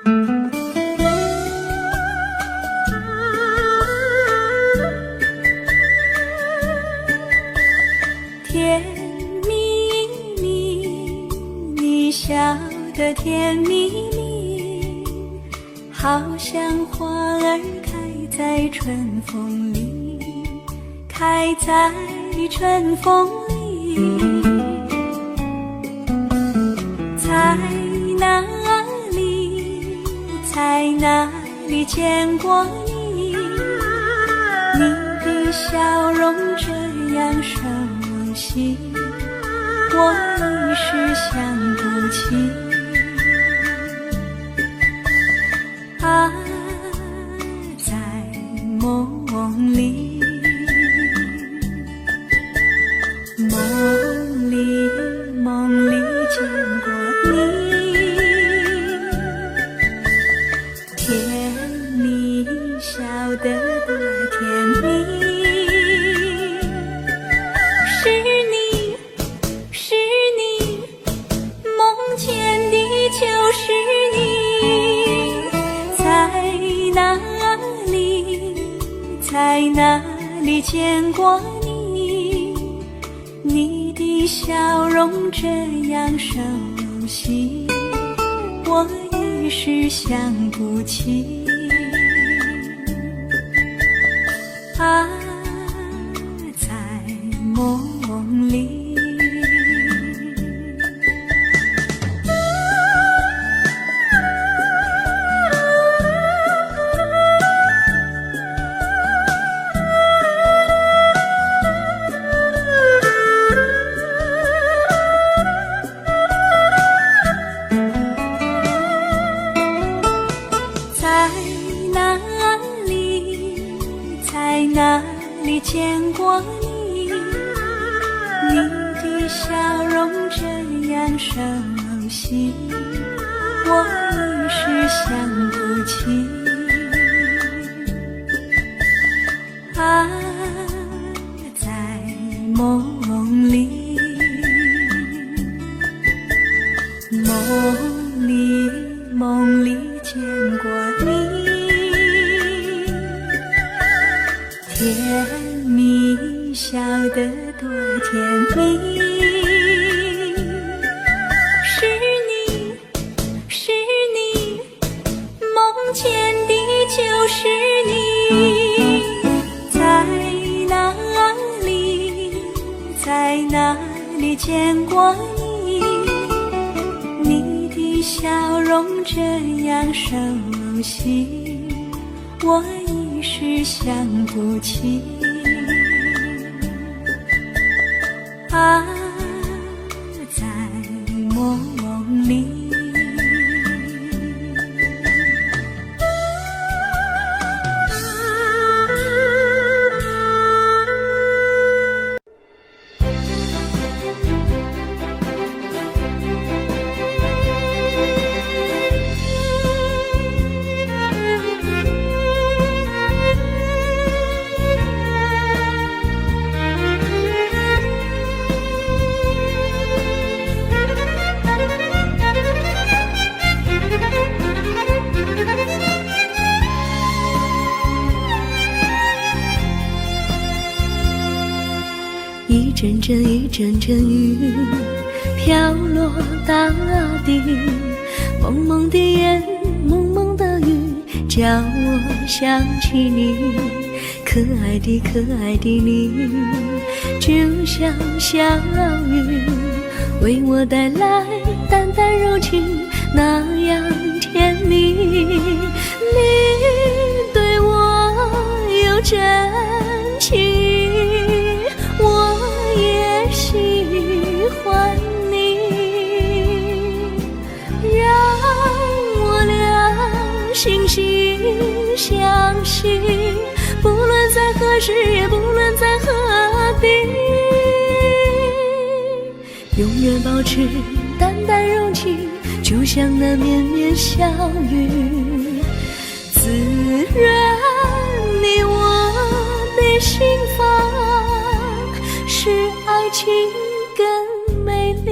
甜蜜蜜，你笑得甜蜜蜜，好像花兒開在春風裡，開在春風裡。在哪裡，在哪裡見過你？你的笑容這樣熟悉，我一時想不起。啊，在夢裡，夢裡夢裡見過你，甜蜜笑得多甜蜜，是你是你，夢見的就是你，在哪裡，在哪裡見過你？你的笑容這樣熟悉，我一時想不起。啊，在夢裡。在哪裡，在哪裡見過你？你的笑容這樣熟悉，我一時想不起。啊，在夢裡，夢裡夢裡見過你，甜蜜笑得多甜蜜，是你是你，夢見的就是你，在哪裡，在哪裡見過你？你的笑容這樣熟悉，我一時想不起。啊，在夢裡。一陣陣一陣陣雨飄落大地，蒙蒙的煙，蒙蒙的雨，叫我想起你，可愛的可愛的你，就像小雨，為我帶來淡淡柔情，那樣甜蜜。你對我有真情，我也喜歡你，讓我倆惺惺相惜，不論在何時，也不論在何地，永遠保持淡淡柔情，就像那綿綿小雨，滋潤你我的心房，使愛情更美麗。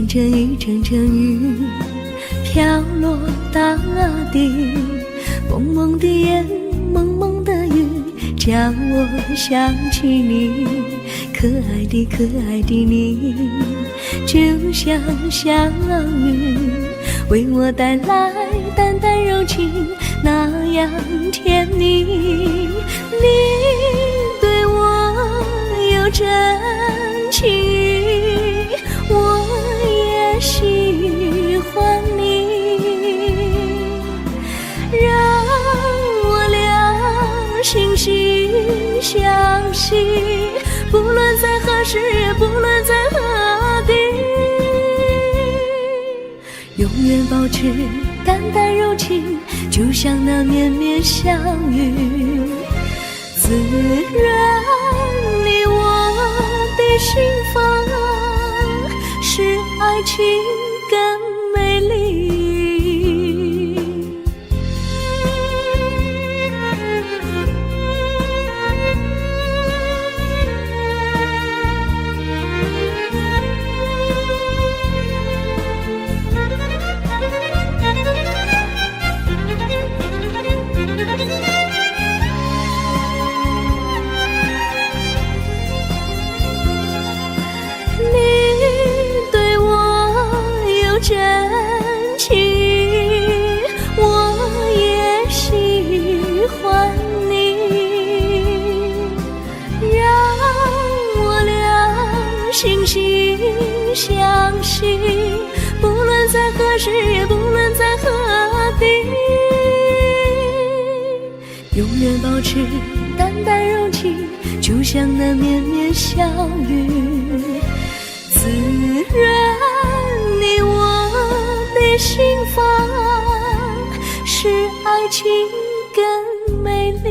陣陣一陣陣雨飄落大地，濛濛的煙，濛濛的雨，叫我想起你，可愛的可愛的你，就像小雨，為我帶來淡淡柔情，那樣甜蜜。你對我有真情，我也喜歡你，讓我倆心心相惜，不論在何時，不論在何地，永遠保持淡淡柔情，就像那綿綿小雨，滋潤你我的心房，使愛情更美麗。你對我有真情，我也喜歡你，讓我倆心心相惜，不論在何時，也不論在何地，永遠保持淡淡柔情，就像那綿綿小雨，滋潤你我的心房，使愛情更美麗。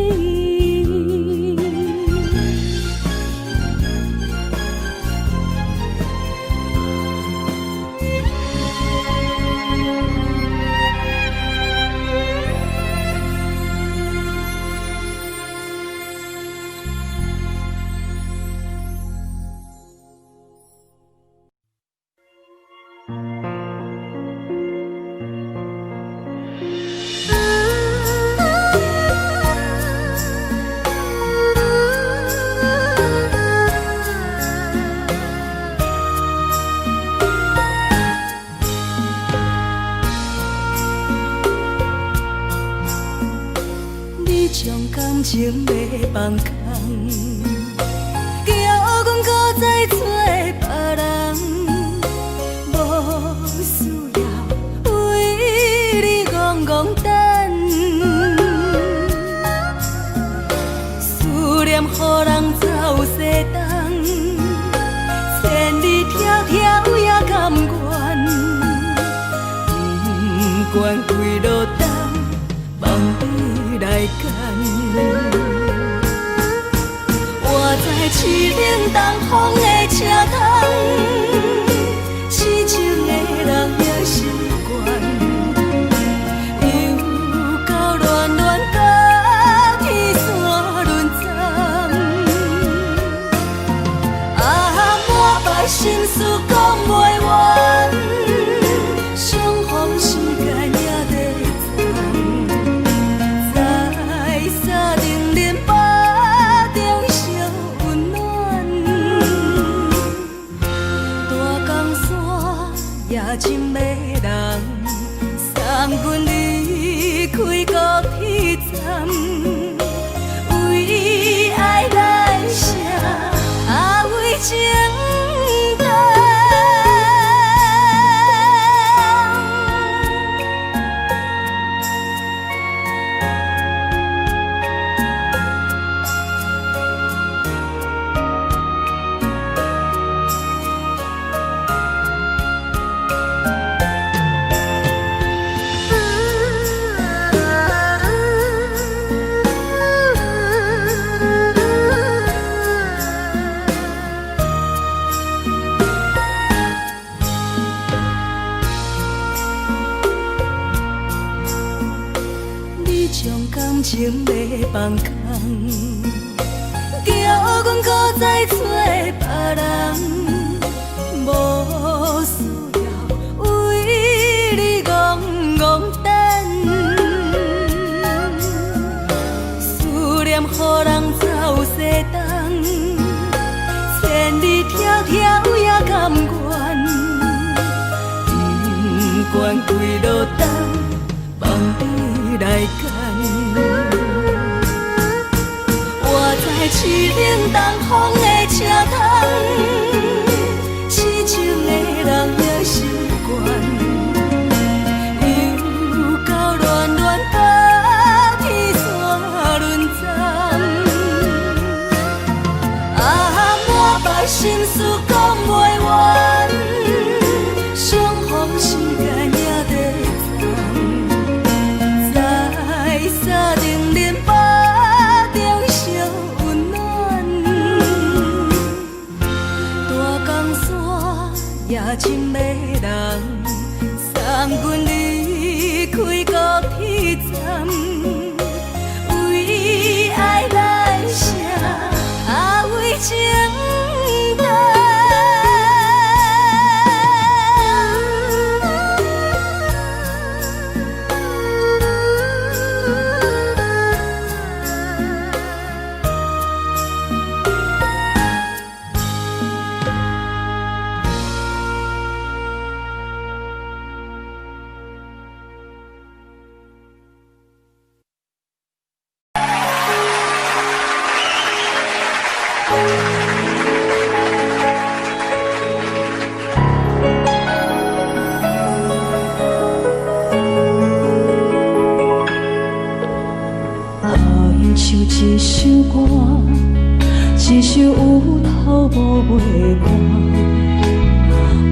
你將感情欲放空，叫阮閣再找別人，無需要為你戇戇等，思念予人走西東，千里迢迢也甘願，不管幾落冬，望你來牽。我在凄冷東風的車窗，痴情的人也習慣，又到暖暖甲天山轮转，啊，满腹心事講袂完，相逢時間也在藏，在三重林腹中相溫暖，大江山也真迷人，送阮離開高鐵站，為愛來寫，啊為情等。你將感情欲放空，叫阮閣再找別人，無需要願跪落東，放你來揀。我知凄冷東風的車窗，痴情的人也習慣。又到暖暖冬天煞輪残。啊，满腹心事講袂完，相逢時間也短暫，在三重恁腹中相溫暖。大江山也真迷人，送阮離開高鐵站，為愛來寫，啊為情等。親像一首歌，一首有頭無尾歌。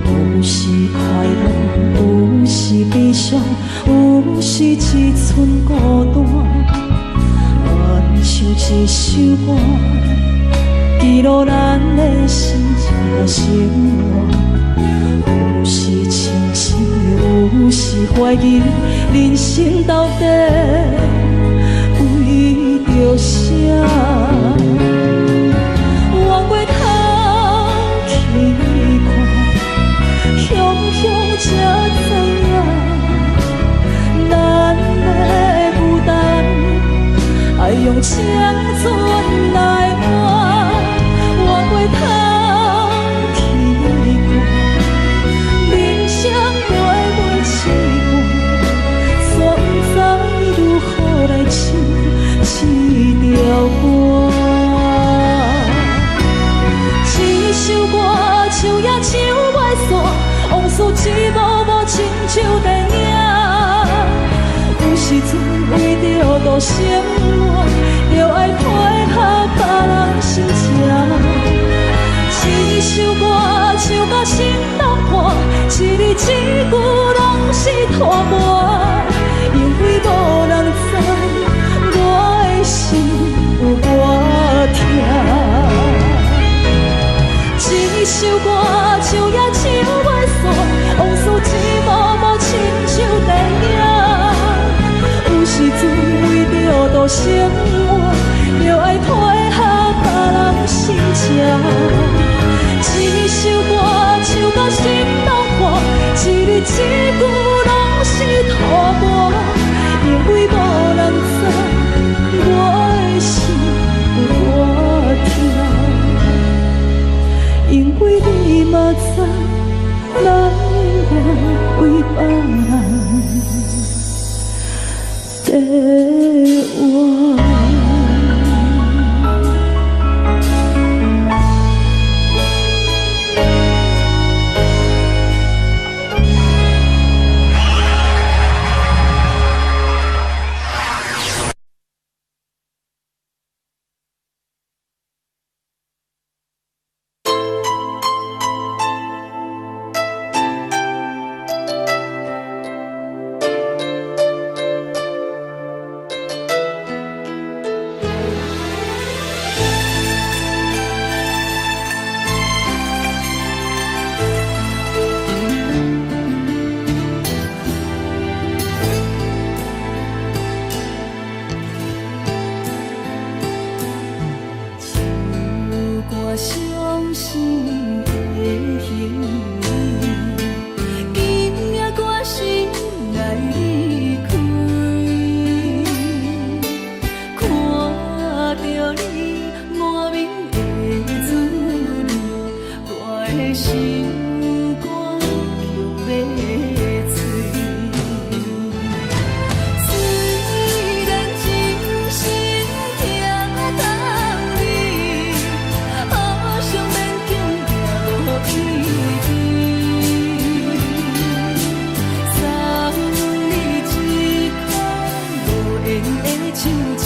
有時快樂，有時悲傷，有時一寸孤單。親像一首歌，記錄咱的心情生活。有時清醒，有時懷疑，人生到底為著啥？回過頭去看，雄雄才知影，咱的孤單愛用青春來換。回過頭去看，人生短短一段，煞不知如何來唱這條歌。這首歌唱也唱袂煞，往事一幕幕親像電影。有時陣為著度生活，著愛配合別人心情。這首歌唱甲心攏破，一字一句攏是拖磨，因為無人知我的心有偌疼。這首歌唱也唱袂煞，往事一幕幕親像電影。有時陣為著度生活，著愛配合別人心情。這首歌唱甲心攏破，一字一句攏是拖磨，因為無人知我的心有偌疼。因為你嘛知，咱永遠為別人在活。的手指。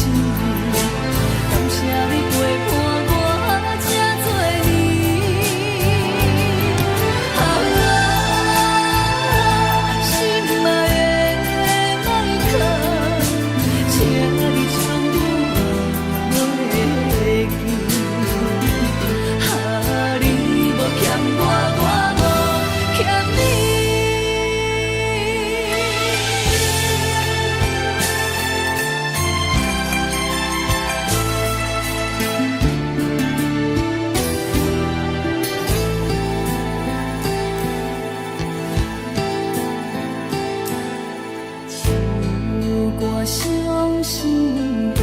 感謝你陪伴我這多年。啊，心愛的邁克，請你創阮袂記。啊，你無欠我，我無欠你。唱歌傷心的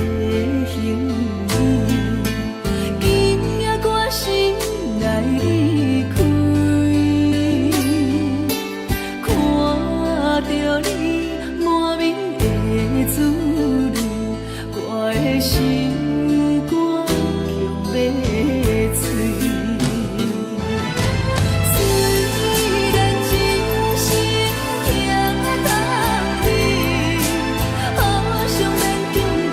行李，今夜我心愛離開。看著你滿面的珠淚，我的心肝強欲碎。雖然一生疼痛你，好想勉強過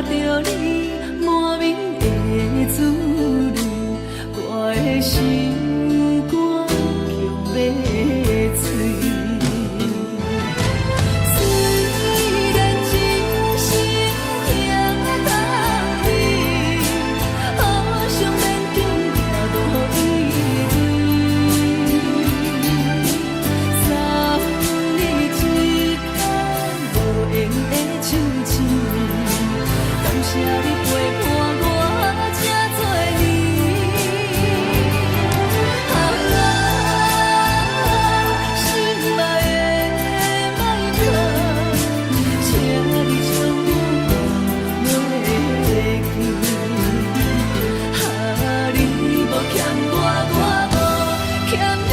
著你滿面的滋味，我的心肝強欲碎。雖然真心疼痛你，好想勉強也無意義。送你一空無緣的手指，感謝你陪伴我這多年。啊，心愛的邁克，請你將我袂記。啊，你無欠我，我無欠你。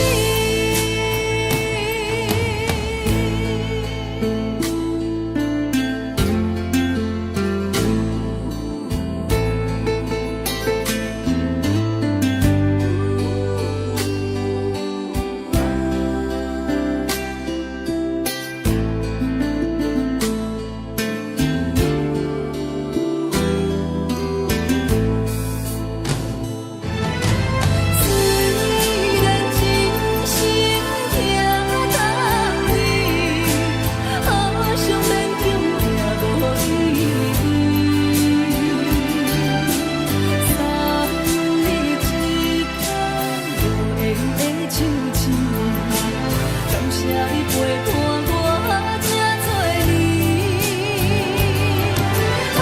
雖然真心疼痛你，好想勉強也無意義。送你一空無緣的手指，感謝你陪伴我這多年。啊，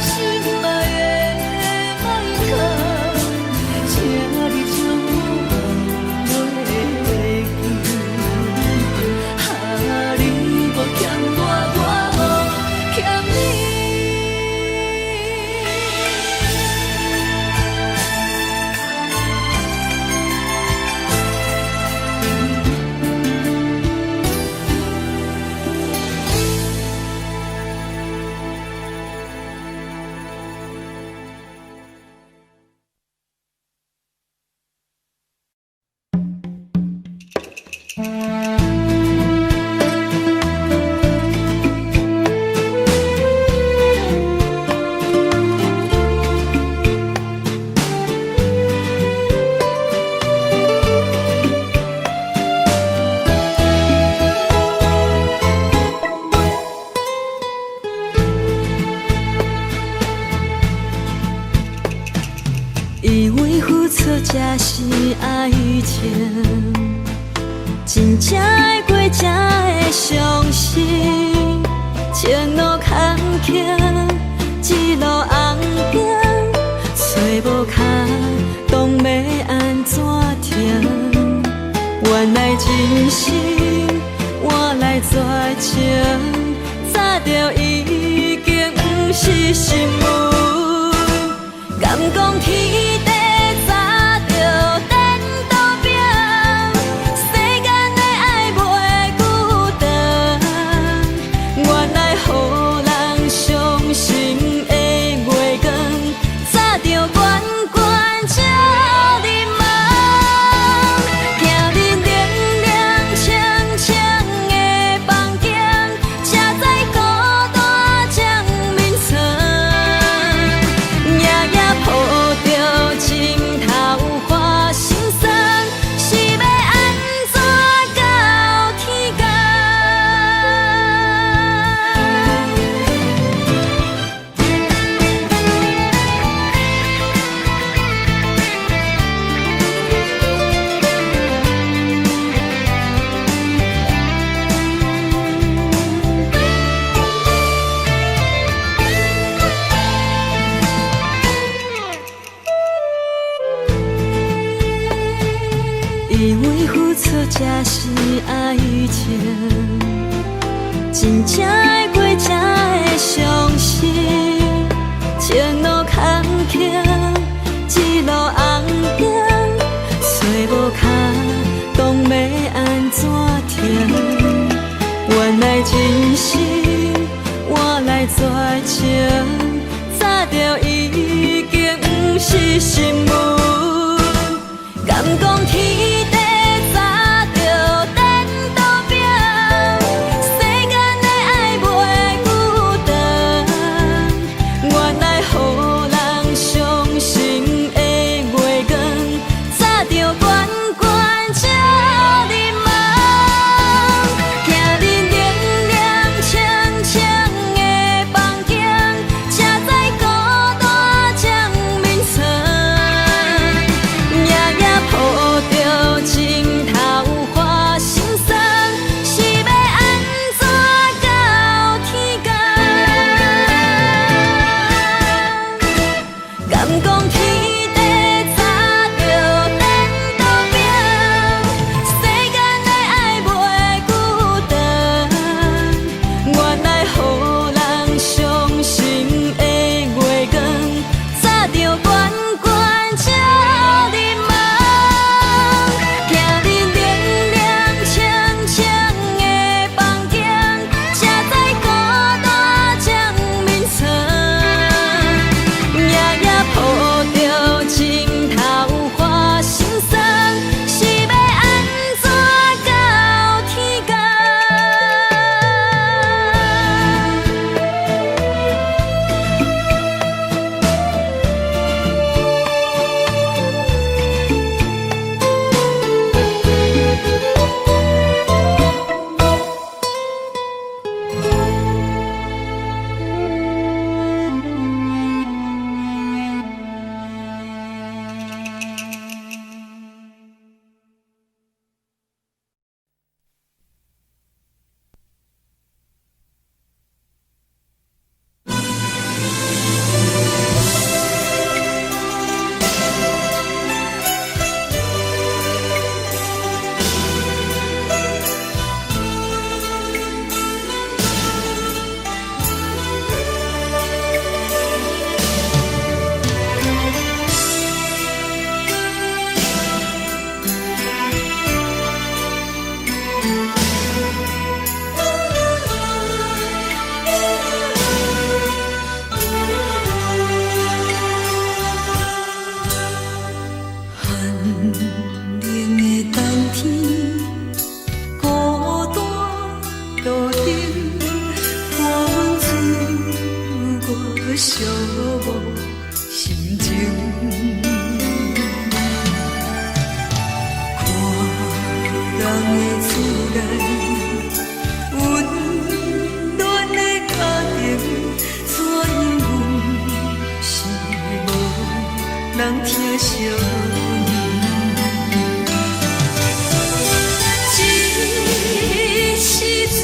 心愛的邁克，請你將我袂記。啊，你無欠我，我無欠你。以為付出才是愛情，真正愛過才會相信。前路坎坷，一路紅燈，揣無跤當欲按怎停？原來真心換來絕情，早就已經毋是新聞。敢講天地早就顛倒變，世間的愛袂久長。原來予人傷心的月光，早就懸懸照入夢。行入冷冷清清的房間，才知孤單將眠床。夜夜抱著枕頭看心酸，是欲按怎到天公？以為付出才是愛情，真正愛過才會相信。前路坎坷，一路紅燈，揣無跤當欲按怎停？原來真心換來絕情，早就已經毋是新聞。敢講天地早就顛倒變，世間的愛袂久長。相这时阵，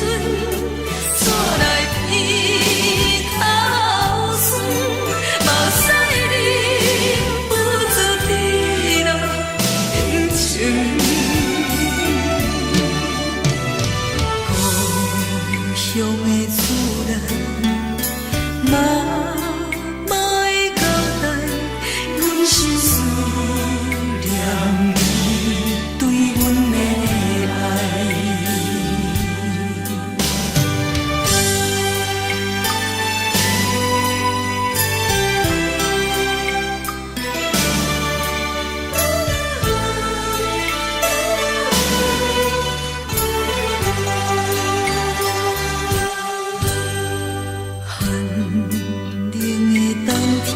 煞来鼻头酸，目屎忍不住滴落眼睛。故乡的厝内，妈妈的交代，阮是思念你對阮的愛。寒冷的冬天，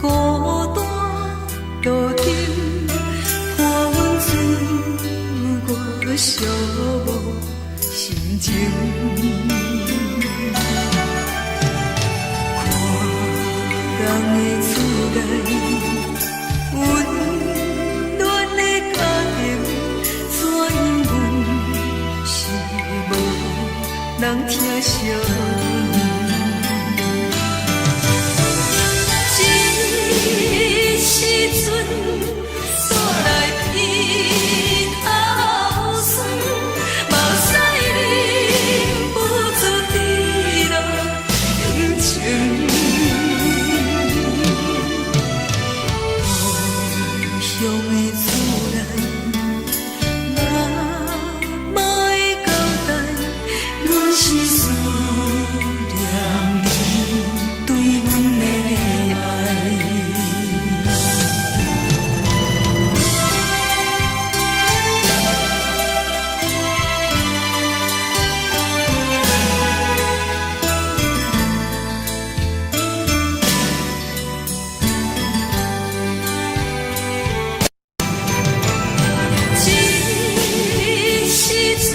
孤單路燈，伴阮歲月寂寞心情。看人的厝內，溫暖的家庭，怎樣阮是無人疼惜。這時陣，煞來鼻頭酸，目屎忍不住滴落眼睛。故鄉的厝內，媽媽的交代，阮是思念你對阮的愛。這時陣，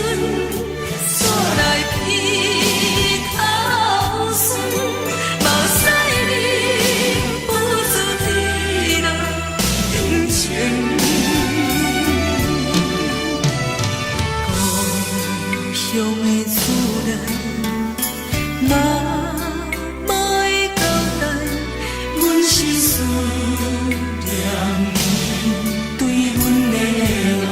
煞來鼻頭酸，目屎忍不住滴落眼睛。故鄉的厝內，媽媽的交代，阮是思念你對阮的愛。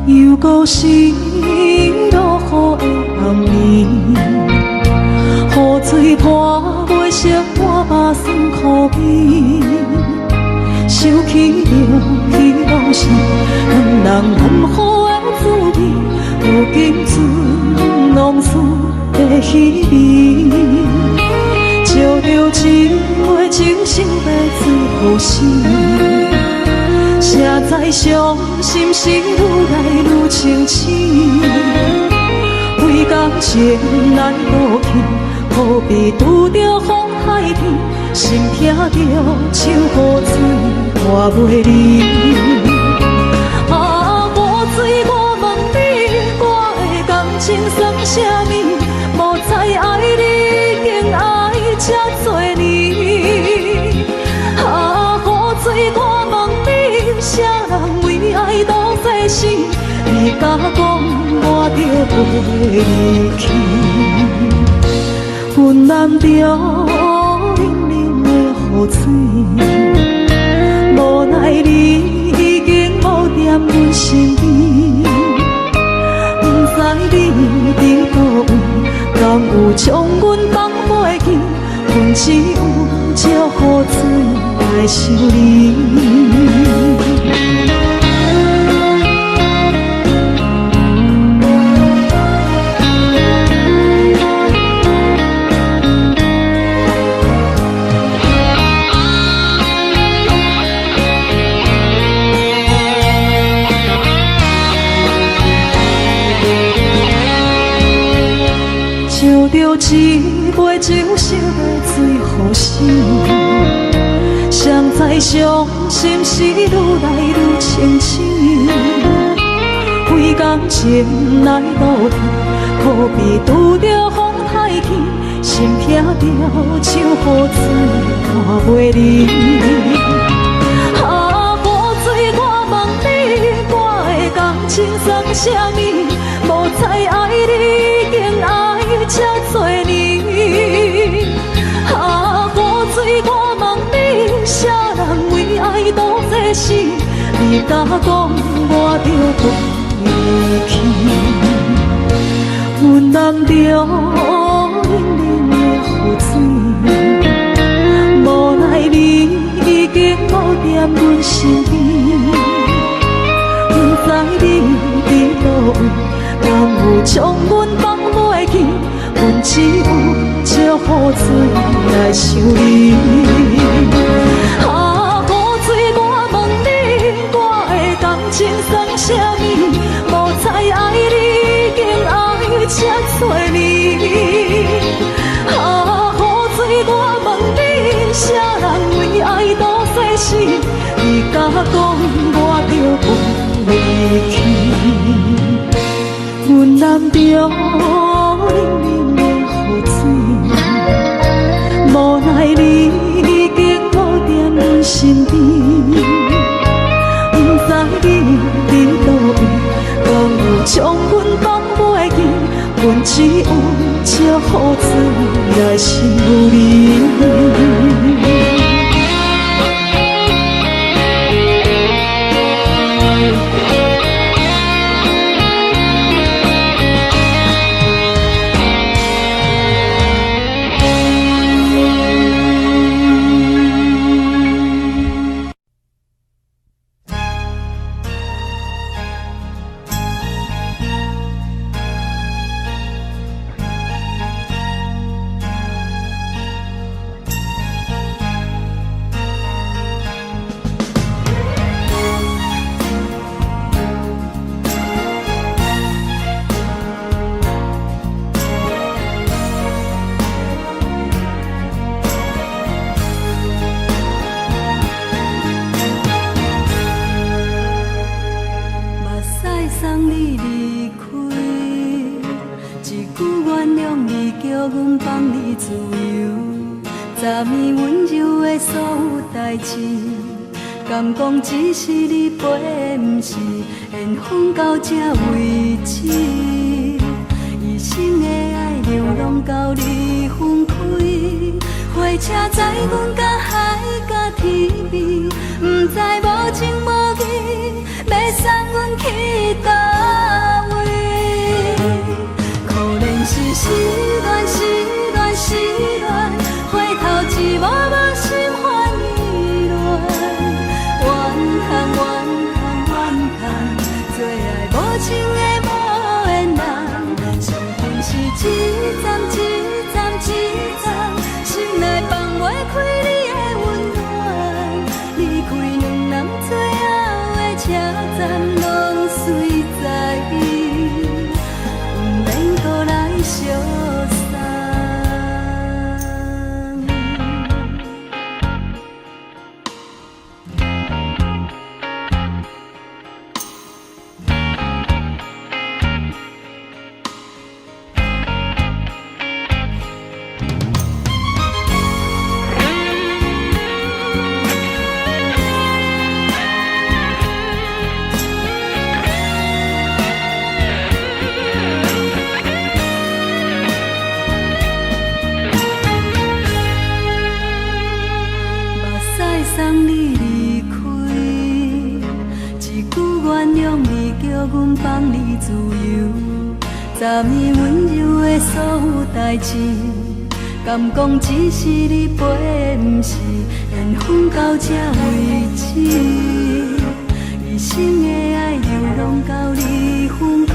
又閣是落雨的暗暝，雨水泼袂熄我目酸苦味。想起著彼当时，两人难好的滋味，如今剩农村的稀微。照著一尾情想欲做雨丝。谁知傷心事愈來愈清醒，為感情難過去，好比拄著風颱天，心疼著像雨水拖袂離。啊，雨水，我問你，我的感情算啥物？無知愛你已經愛這多年。啊，雨水，我問你，啥人為愛當世死？你敢講我著袂離去？阮難著冷冷的雨水，無奈你已經無踮阮身邊，不知你佇佗位，敢有將阮放袂記？阮只有借雨水來想你。斟著一杯酒，想欲醉予死。誰知傷心事愈來愈清醒，為感情來倒退，可比拄著風太天，心疼著像雨水看袂離。啊，雨水，我問你，我的感情算啥物？無知愛你已經愛這多年。啊，雨水，我問你，啥人為愛賭這死？你敢講我著回去？阮淋著冷冷的雨水，無奈你已經無踮阮身邊。不知你佇佗位，敢有將阮放袂記？阮只有借雨水來想你。啊，雨水，我問你，我的感情算啥物？無知愛你已經愛這多年。啊，雨水，我問你，啥人為愛賭生死？你敢講我著袂去？阮淋著冷冷的雨水，無奈你已經無踮阮身邊。不知你佇佗位，敢有將阮放袂記？阮只有借雨水來想你。目屎送你離開，一句原諒你，叫阮放你自由。昨暝溫柔的所有代誌，敢講只是你陪，毋是緣分到這為止。一生的愛流攏交你分開，火車載阮甲海甲天邊，毋知無情無義，欲送阮去佗位？可憐是失戀，失戀，失戀，回頭一幕幕心煩意亂。怨嘆怨嘆怨嘆，做愛無情的無緣人，傷痕是一站一站一站，心內放袂開你的溫暖。離開兩人最後的車站，攏隨在，毋免閣來相送。目屎送你離開，一句原諒你，叫阮放你自由。昨十年溫柔的所有代誌，敢講只是你陪，毋是緣分到這為止。一生的愛流浪到你分開，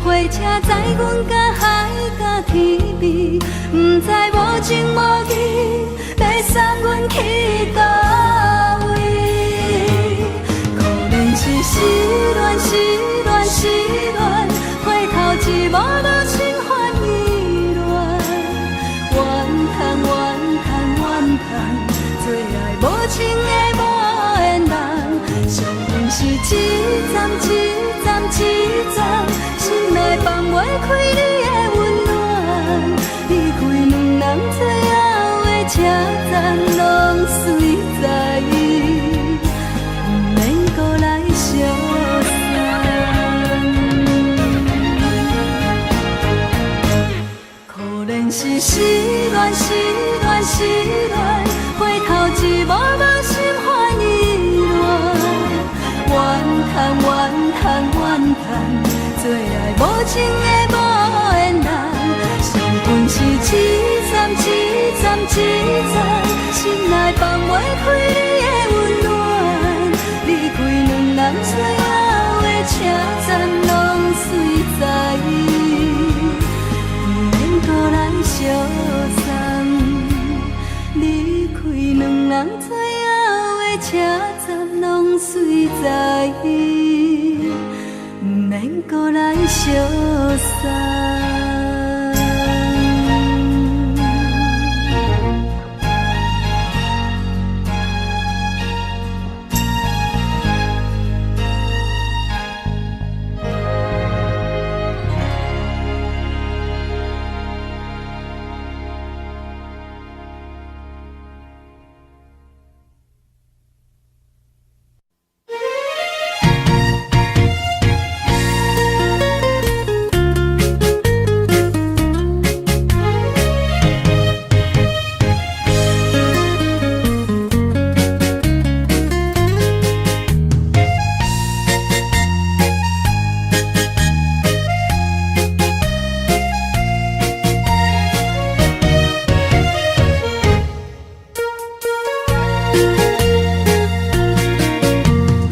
火車載阮甲海佮天邊，毋知無情無義欲送阮去佗位。可憐是失戀，失戀，失戀，回頭一望就心煩意亂。怨嘆怨嘆怨嘆，做愛無情的無緣人，上恨是一站一站一站，心內放袂開你的溫暖，離開兩人最後的車站，攏隨在意，毋免閣來相送。可憐是失戀，失戀，失戀，回頭一望就心煩意亂。怨嘆怨嘆怨嘆，做愛無情的無緣人，上恨是一站一站一站，心內放袂開你的溫暖，離開兩人最後的車站，攏隨在意，毋免閣來相送。離開兩人最後的車站，攏隨在意，毋免閣來相送。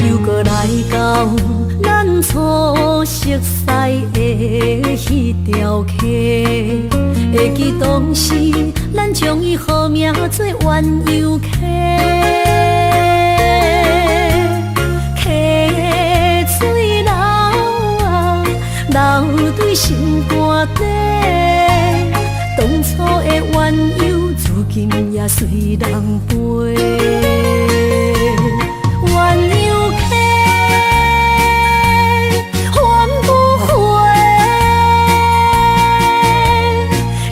又閣來到咱初熟似的彼條溪，會記當時咱將伊號名做鴛鴦溪，溪水流啊流對心肝底，當初的鴛鴦如今也隨人飛。鴛鴦溪還不回，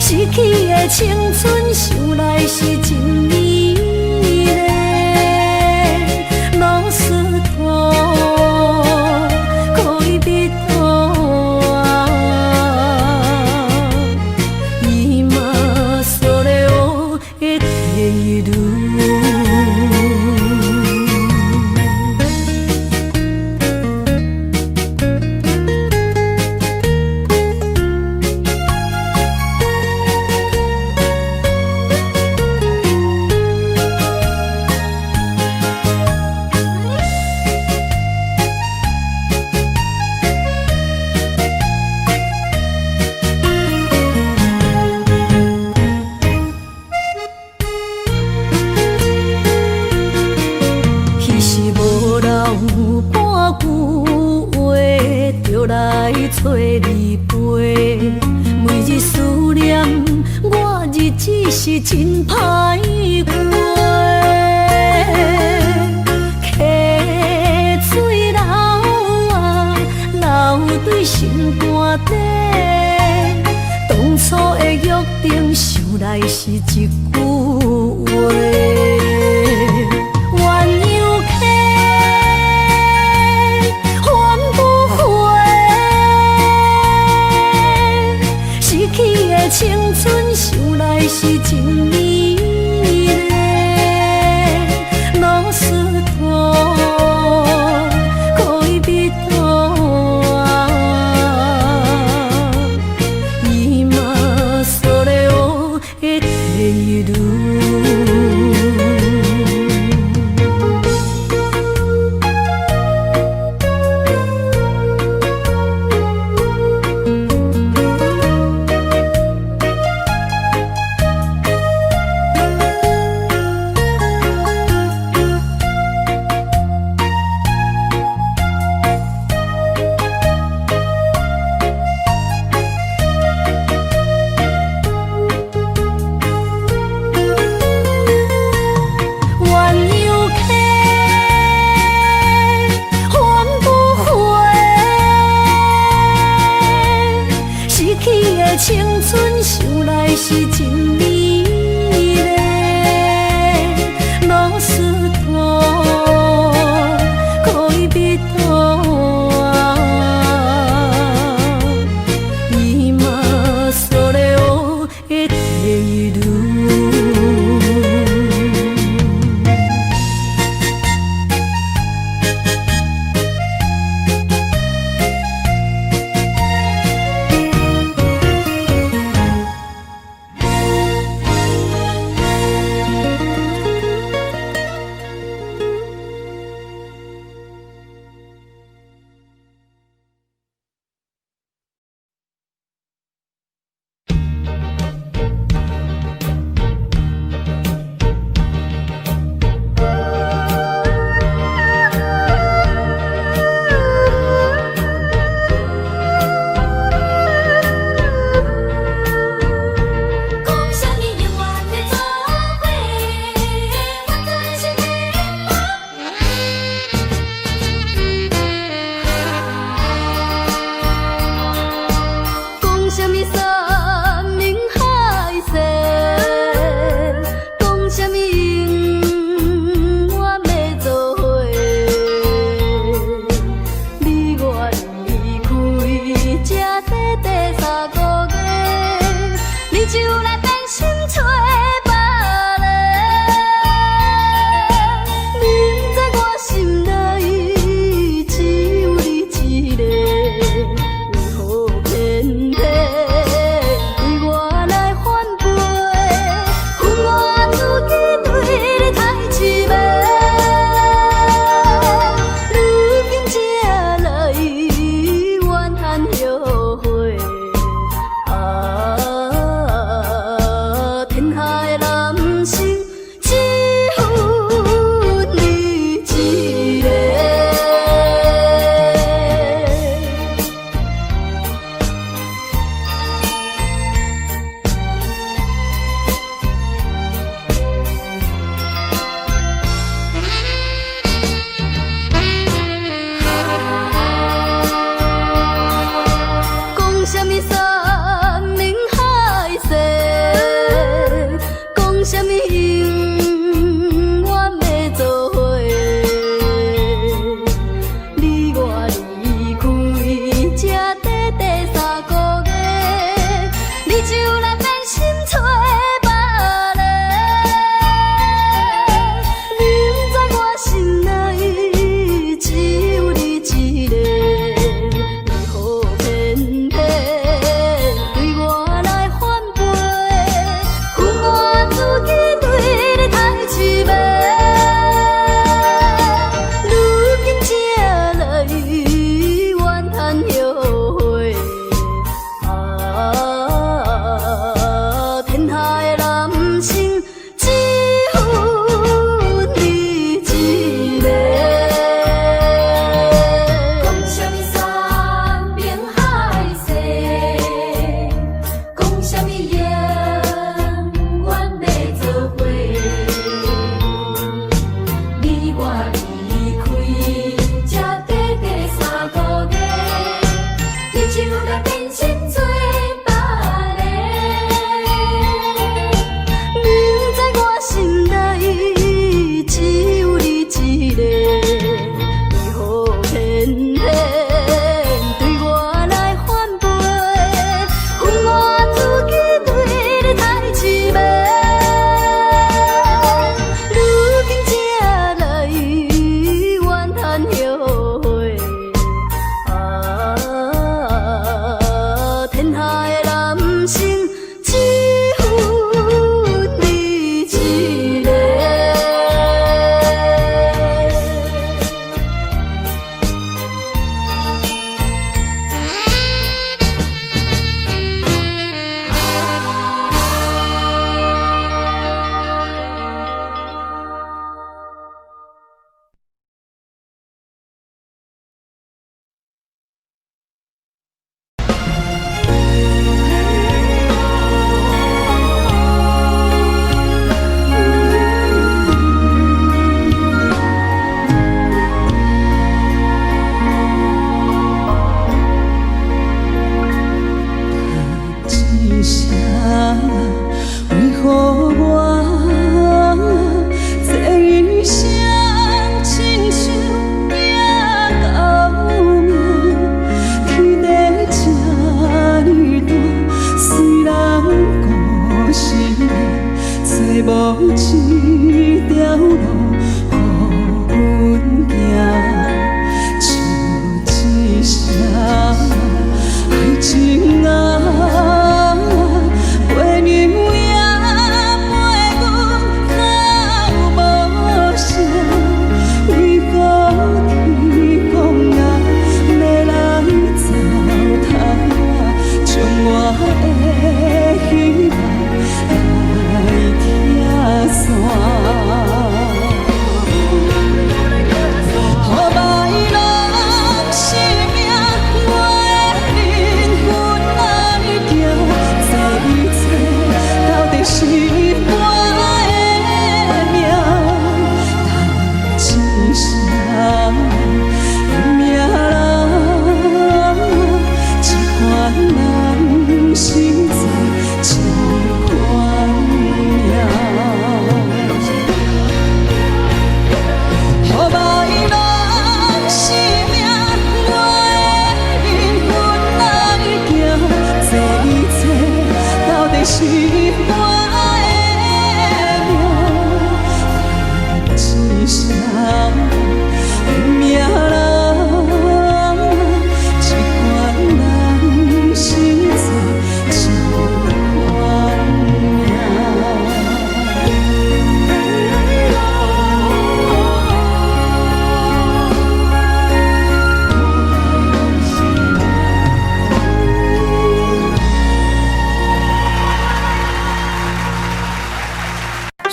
失去的青春想來是真美麗。老實托戀人啊，今それを得ている。彼時無留半句話，就來揣你陪。每日思念，我日子是真歹過。溪水流啊流對心肝底，當初的約定，想來是一句話。鴛鴦溪還不回，失去的青春想來是真美麗。老實托戀人啊，是真美麗，ロスト恋人は今それを得ている。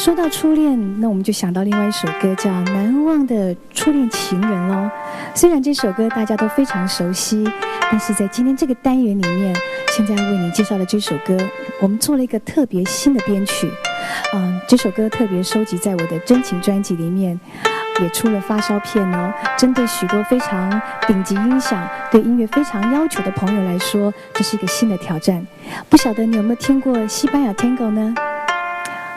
說到初戀，那我們就想到另外一首歌叫《難忘的初戀情人》咯。雖然這首歌大家都非常熟悉，但是在今天這個單元裡面，現在為你介紹的這首歌，我們做了一個特別新的編曲。這首歌特別收集在我的真情專輯裡面，也出了發燒片哦。針對許多非常頂級音響、對音樂非常要求的朋友來說，這是一個新的挑戰。不曉得你有沒有聽過西班牙 Tango 呢？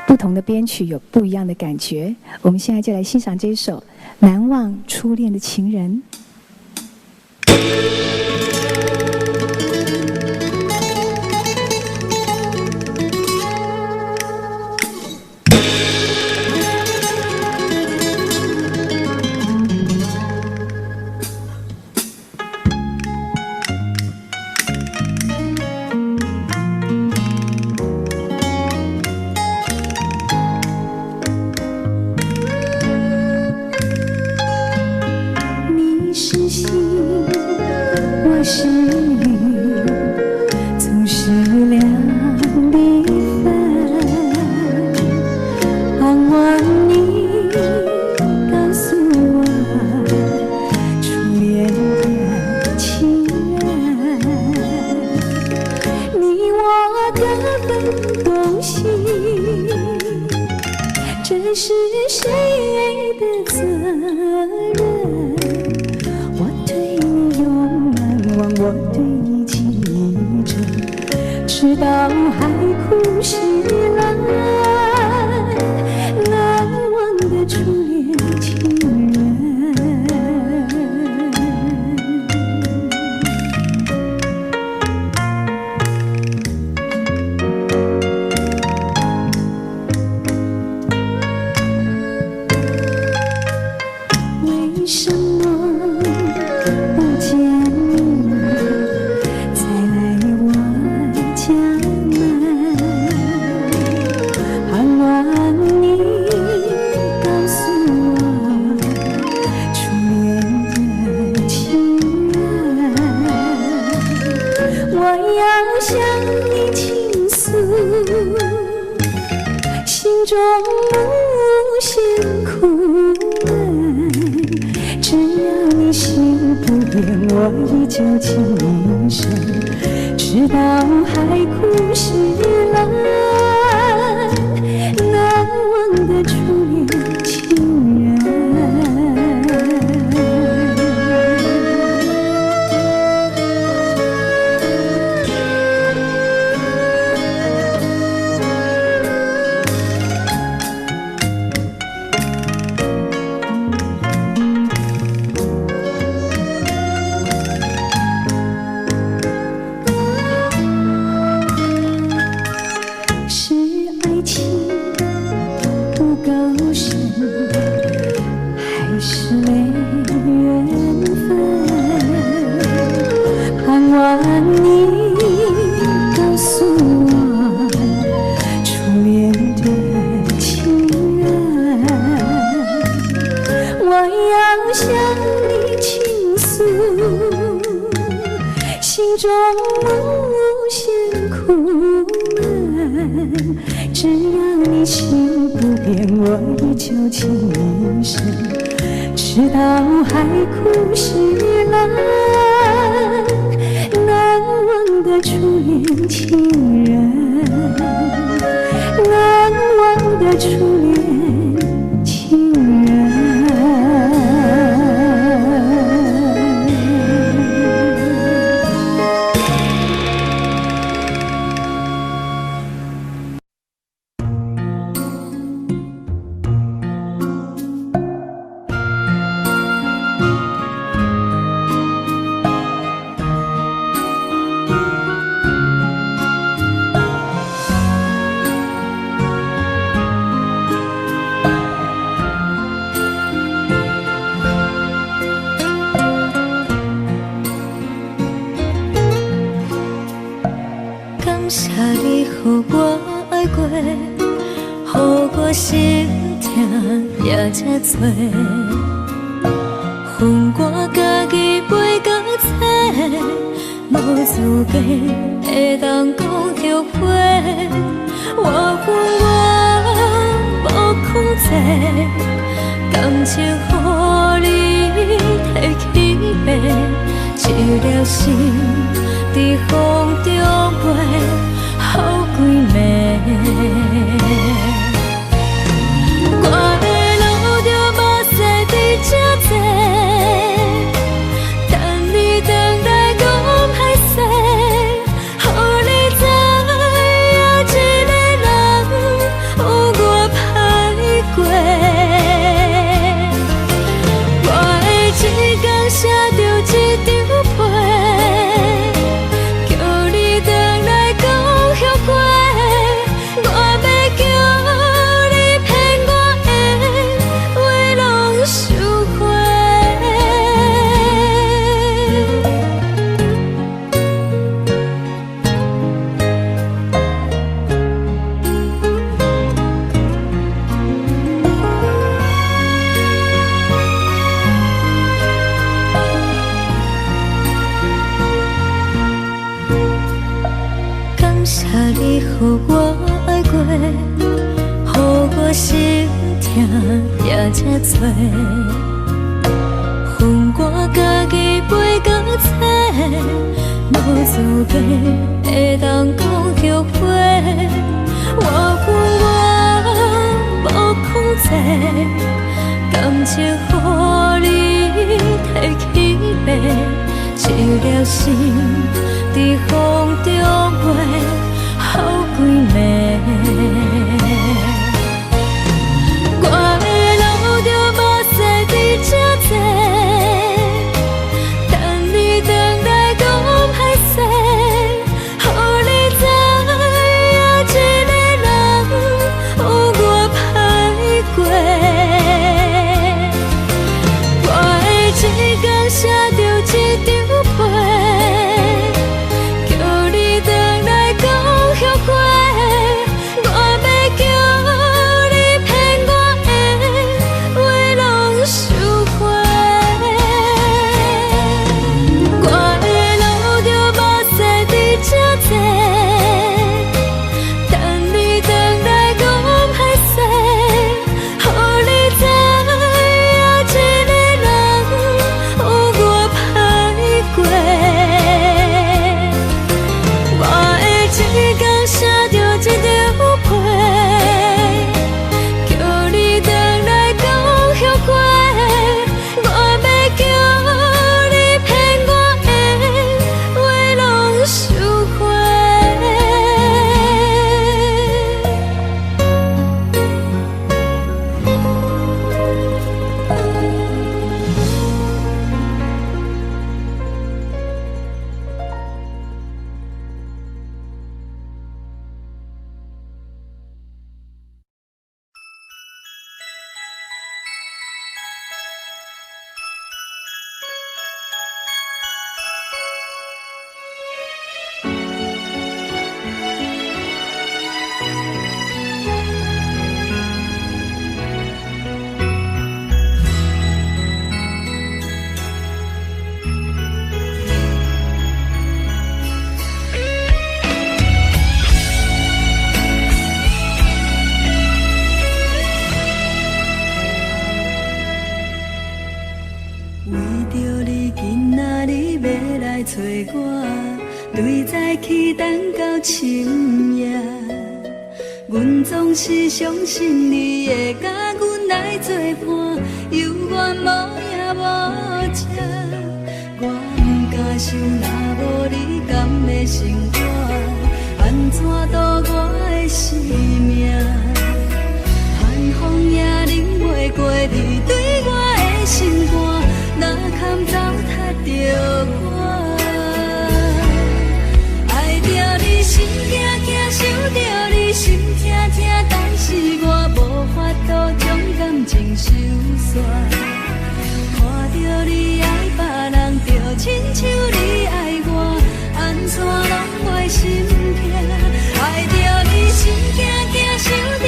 不同的編曲有不一樣的感覺。我們現在就來欣賞這一首《難忘初戀的情人》。你是星，我是雨，總是兩地分。盼望你告訴我，初戀的情人，你我各分東西，這是誰的責任？我對你永難忘，我對你情意深，直到海枯石爛，難忘的初戀情人。為什麼不見你再來我家門？盼望你告訴我，初戀的情人，我要向你傾訴，心中無限苦悶。只要你心不變，我依舊情深，直到海枯石爛，難忘的初戀情人。是愛情不夠深，還是沒緣分？盼望你告訴我，初戀的情人，我要向你傾訴，心中無限苦悶。只要你心不變，我依舊情深，直到海枯石爛，難忘的初戀情人，難忘的初戀情人。感謝你予我愛過，予我心疼也這多。分我家己袂到找，無資格會當講後悔。我恨我無控制，感情予你提去爬，一粒心佇風中飛，予規暝。我會流著目屎佇這坐，等你轉來講歹勢，予你知影一个人有偌歹過。我會一工寫著一張批，叫你轉來講後悔。我欲叫你騙我的話攏收回。感謝你予我愛過，予我心疼也這多。予我家己飞到找，無資格會當講後悔。我分我無控制，感情予你提去爬，一粒心佇風中飛，予規暝。我會流著目屎佇這坐，等你轉來講歹勢，予你知影一個人有偌歹過。我會一工寫著一張批，叫你轉來講後悔。我欲叫你騙我的話攏收回。我會流著目屎佇這坐，等你轉來講歹勢，予你知影一個人有偌歹過。我會一工寫著一張批，叫你轉來講後悔。我欲叫你騙我的話攏收回。為著你今仔日欲來揣我，對早起等到深夜。阮總是相信你會佮阮來作伴，猶原無影無跡。我毋敢想，若無你，敢會生活？按怎度我的生命？寒風也冷袂過你對我的心肝，哪堪糟蹋著我？愛著你心驚驚，想著你心痛痛，但是我無法度將感情收煞。看著你愛別人，就親像你愛我，按怎攏袂心痛？愛著你心驚驚，想著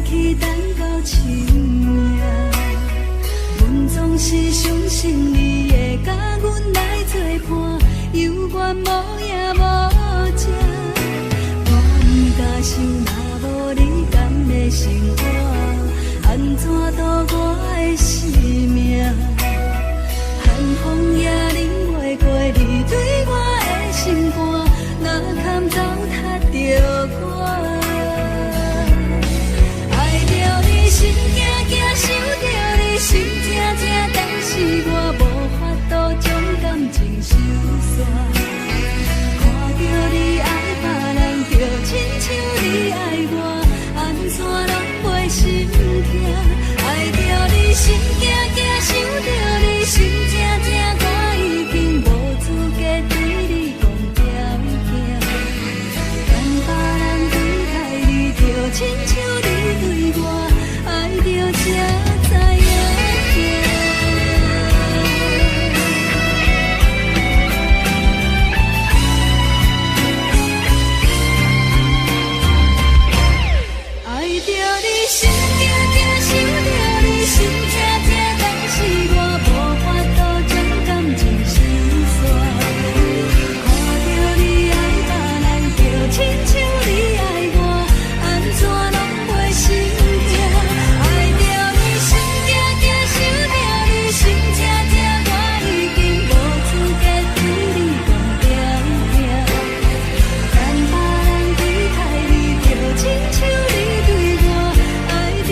去等到深夜。阮總是相信你會佮阮來做伴，猶原無影無跡。我毋敢想，若無你敢會生活，按怎度我的生命？寒風也忍袂過你對我的心肝，哪堪糟蹋著我？愛著你心驚驚，想著你心痛痛，但是我無法度將感情收煞。看著你愛別人，就親像你愛我，按怎攏袂心疼？愛著你心驚驚，想著你心痛痛，我已經無資格對你講條件。當別人對待你，就親像你對我，愛著才知影疼。愛著你心驚驚，想著你心痛痛，但是我無法度將感情收煞。看著你愛別人，就親像你愛我，按怎攏袂心疼？愛著你心驚驚，想著你心痛痛，我已經無資格對你講條件。當別人對待你，就親像你對我，愛著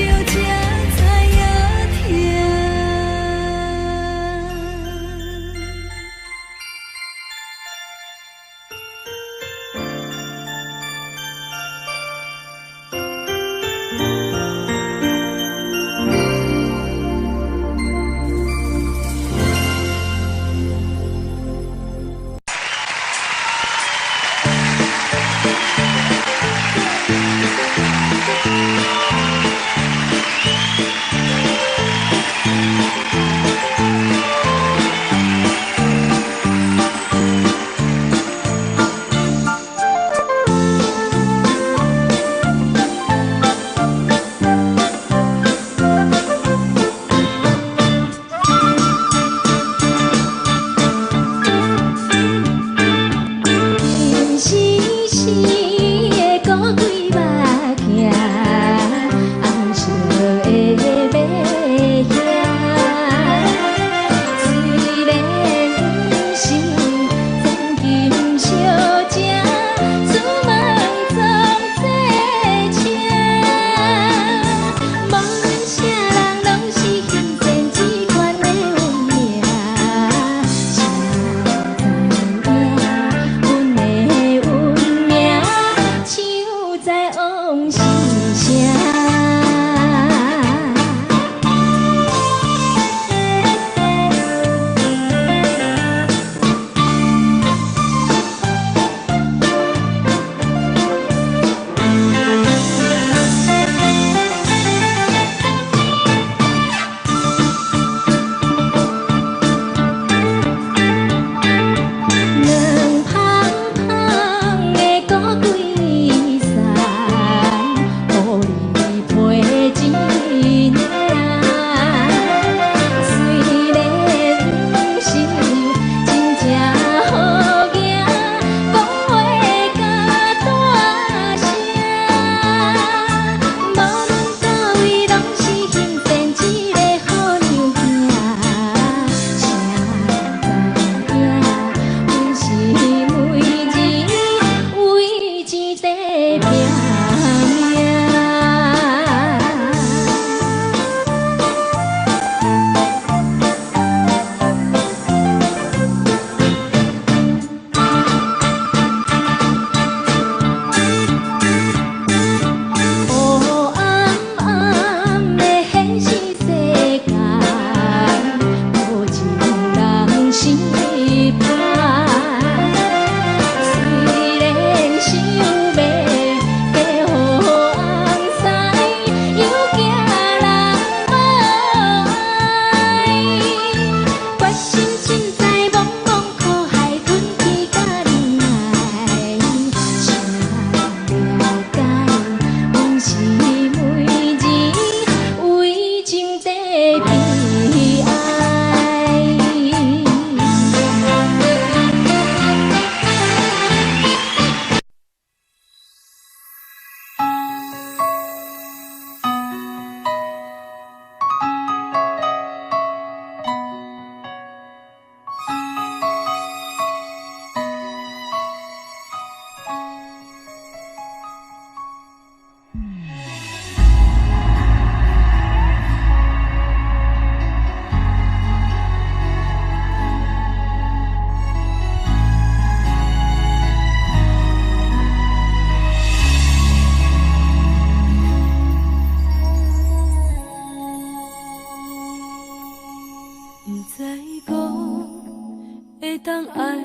當愛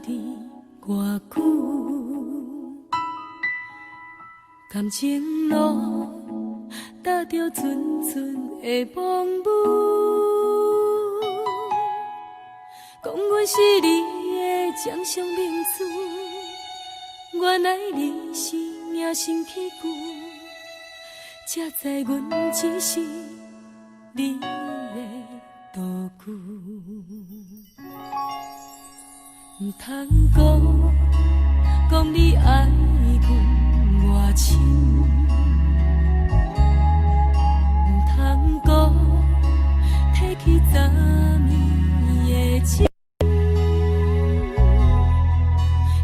你偌久？感情路踏著陣陣的風雨，講阮是你的掌上明珠，原來你是命生起舊，才知阮只是你的道具。毋通講，講你愛阮偌深，毋通講，提起昨暝的情。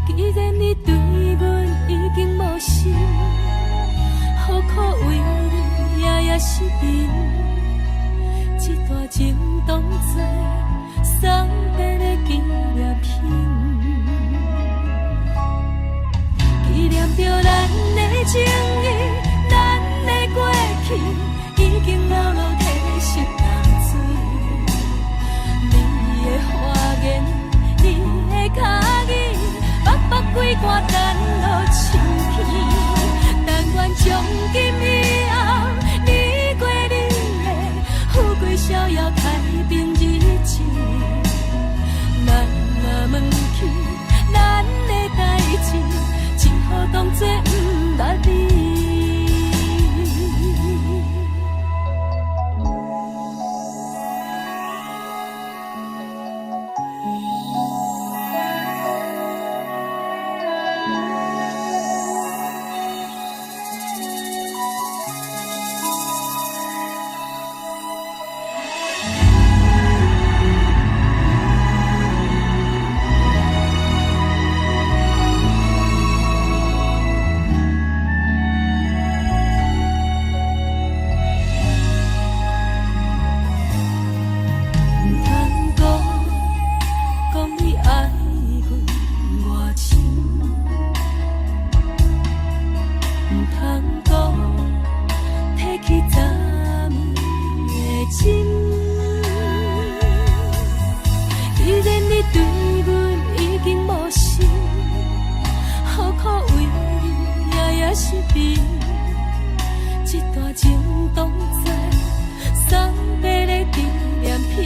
既然你對阮已經無心，何苦為你夜夜失眠？這段情當作送別的紀念品，紀念著咱的情誼，咱的過去，已經流落褪色淡水。你的花言，你的跤語，北北規寒等落深去。但願從今以後，你過你的，富貴逍遙太平日子。咱若問起咱的代誌，只好當作毋捌你。毋通講，講你愛阮偌深，毋通講，提起昨暝的情。既然你對阮已經無心，何苦為你夜夜失眠？這段情當作送別的紀念品，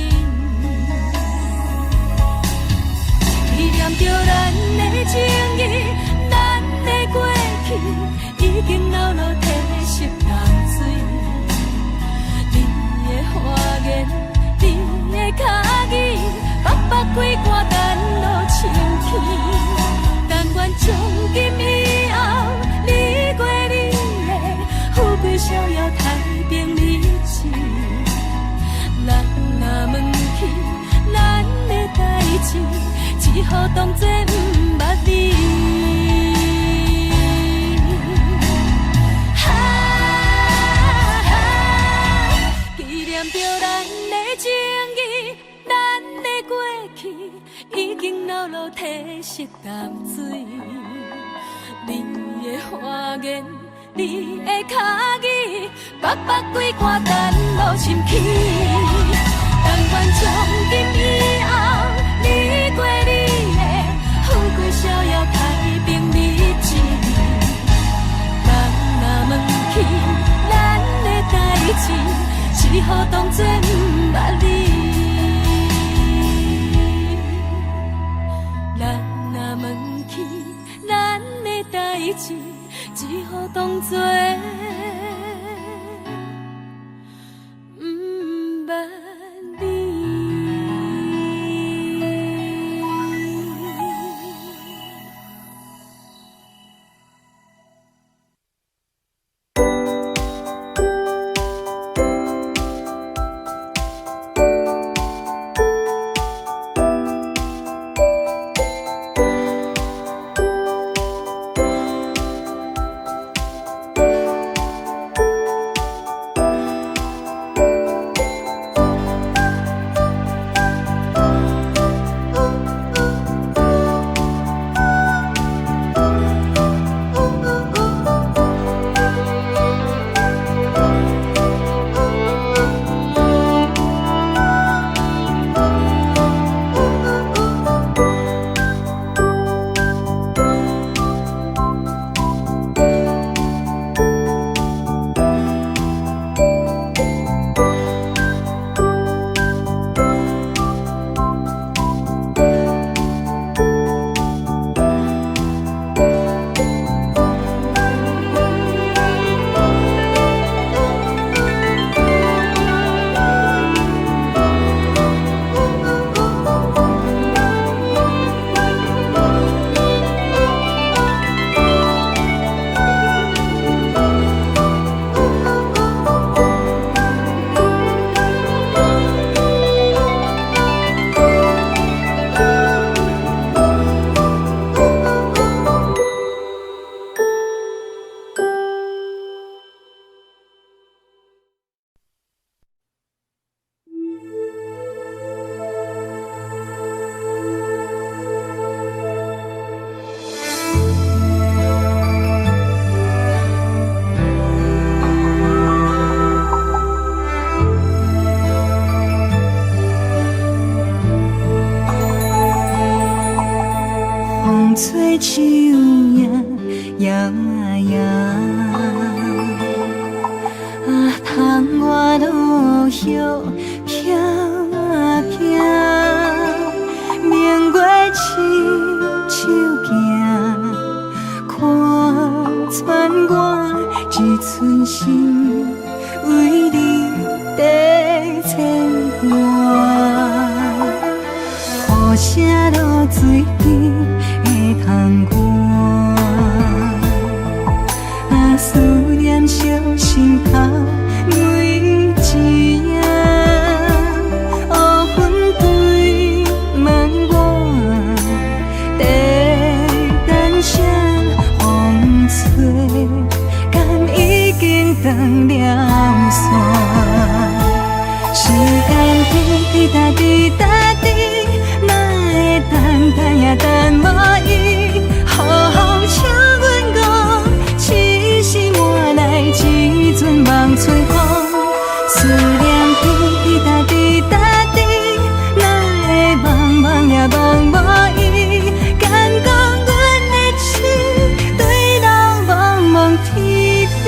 紀念著咱的情誼，咱的過去，已經流落褪色淡水。你的花言，你的跤語，北北規寒等落深去。但願從今以後，你過你的，富貴逍遙太平日子。咱若問起咱的代誌，只好當作毋捌你。哈，紀念著咱的情誼，咱的過去，已經流落褪色淡水。你的花言，你的跤語，北北規寒等落深去。但願從今以後，你過你的，富貴逍遙太平日子。人若問起咱的代誌，只好當作毋捌你。人若問起咱的代誌，只好當作毋捌你。手影搖啊搖，啊，窗外落葉飄啊飄，明月親手行，看穿我一寸心，為你在牽掛。雨聲落水邊的窗外，啊，思念燒心頭每一夜，烏雲堆滿我，在等啥風吹，敢已經斷了線？時間滴滴答滴答滴，哪會等等也等無伊？予風請阮講，痴心換來一陣望春風。思念滴滴答滴答滴，哪會茫茫也茫無伊？敢講阮的痴對人茫茫天邊。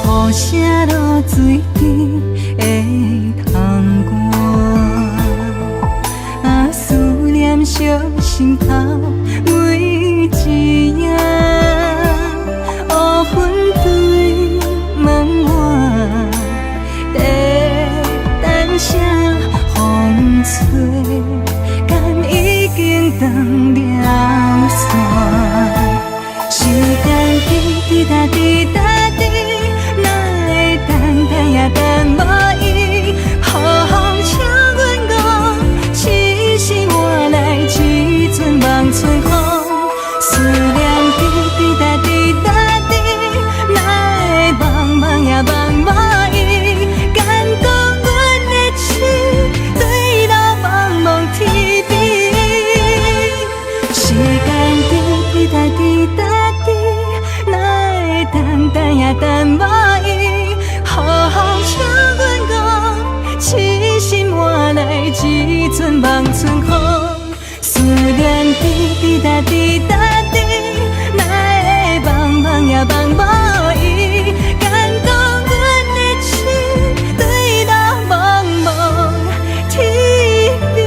雨聲落水邊的窗外，啊，思念燒心頭每一夜，烏雲堆滿我，在等啥風吹，敢已經斷了線？時間滴滴答滴答滴，哪會等等也等無伊？予風請阮講，痴心換來一陣望春風。思念滴滴答滴答滴，哪會茫茫也茫無伊？敢講阮的痴對到茫茫天邊？時間滴滴答滴答滴，哪會等等也等無伊？予風請阮講，痴心換來一陣望春風。思念滴滴答滴答滴，哪會茫茫也茫無伊？敢講阮的痴對到茫茫天邊。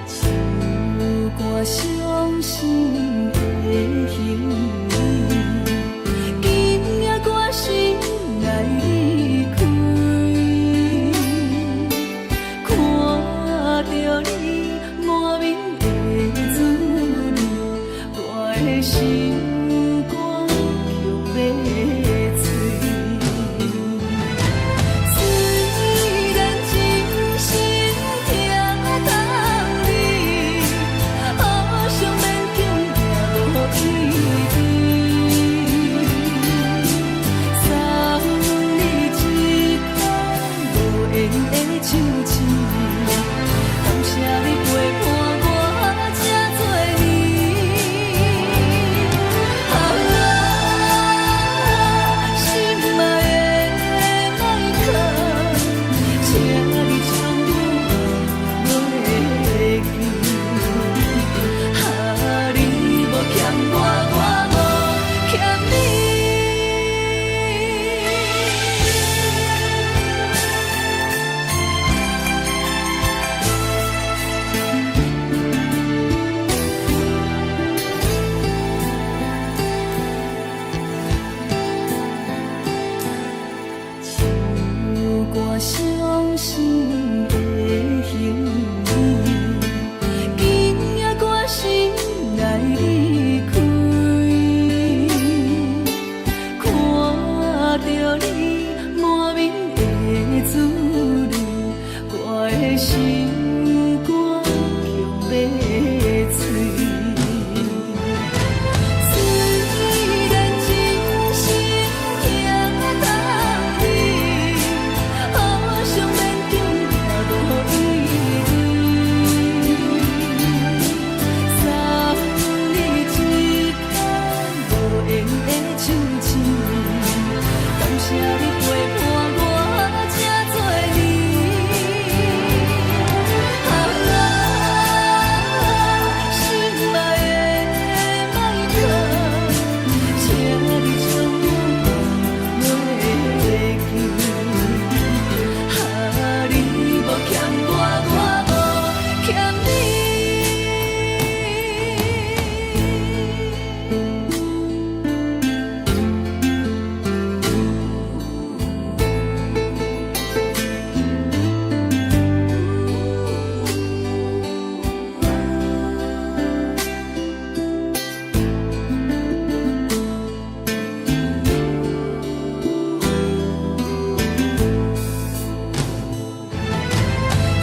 手肝傷心的行李，今夜決心來離開。看著你滿面的滋味，我的心肝強欲碎。雖然真心疼痛你，好想勉強也無意義。送你一顆無緣的手指，感謝你陪伴我這多年。心肝強欲碎。雖然真心疼痛你，好想勉強也無意義。送你一銜無緣的手鉗，感謝你陪伴我這多年。啊，心愛的邁克，請你將我放袂記。啊，你無欠我，我無欠你。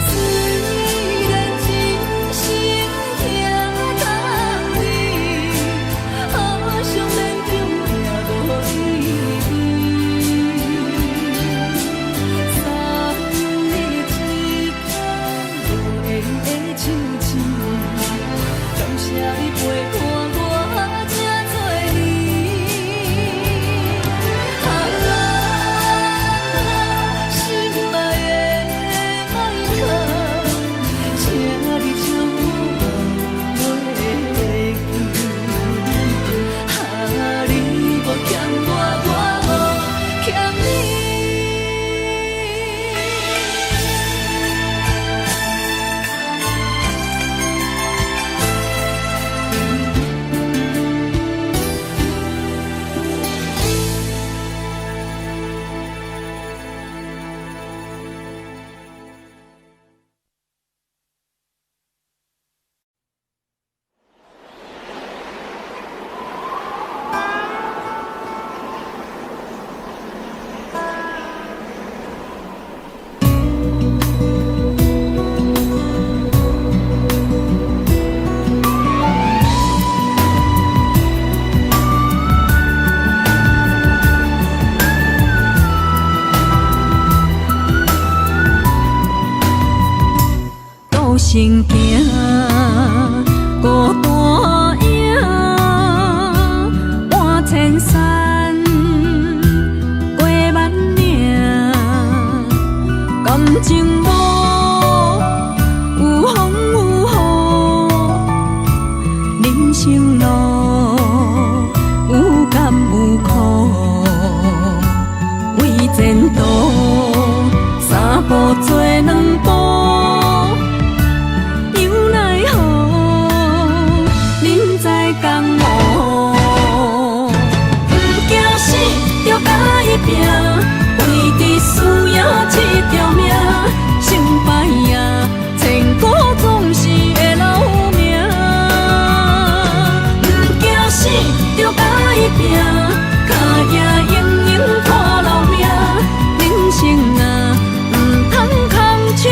雖然真心疼痛你，好想勉強也無意義。送你一銜無緣的手鉗，感謝你陪伴我這多年。啊，心愛的邁克，請你將我放袂記。啊，你無欠我，我無欠你。孤身行，孤單影，搬千山，過萬嶺，感情無有風有雨，人生路有甘有苦，為前途三步做兩步。又奈何，人在江湖，毋驚死，就共伊拚，為著輸贏這條命，成敗啊，千古總是會留名。毋驚死，就共伊拚，跤跡永永看留名。人生啊，毋通空手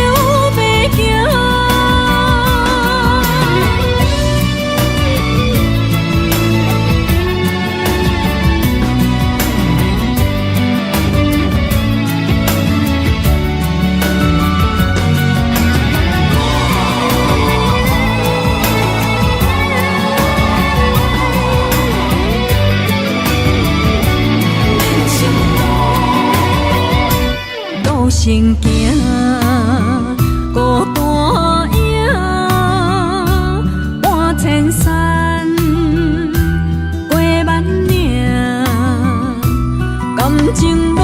白行。人生路，孤身行，孤單影，搬千山，過萬嶺，感情無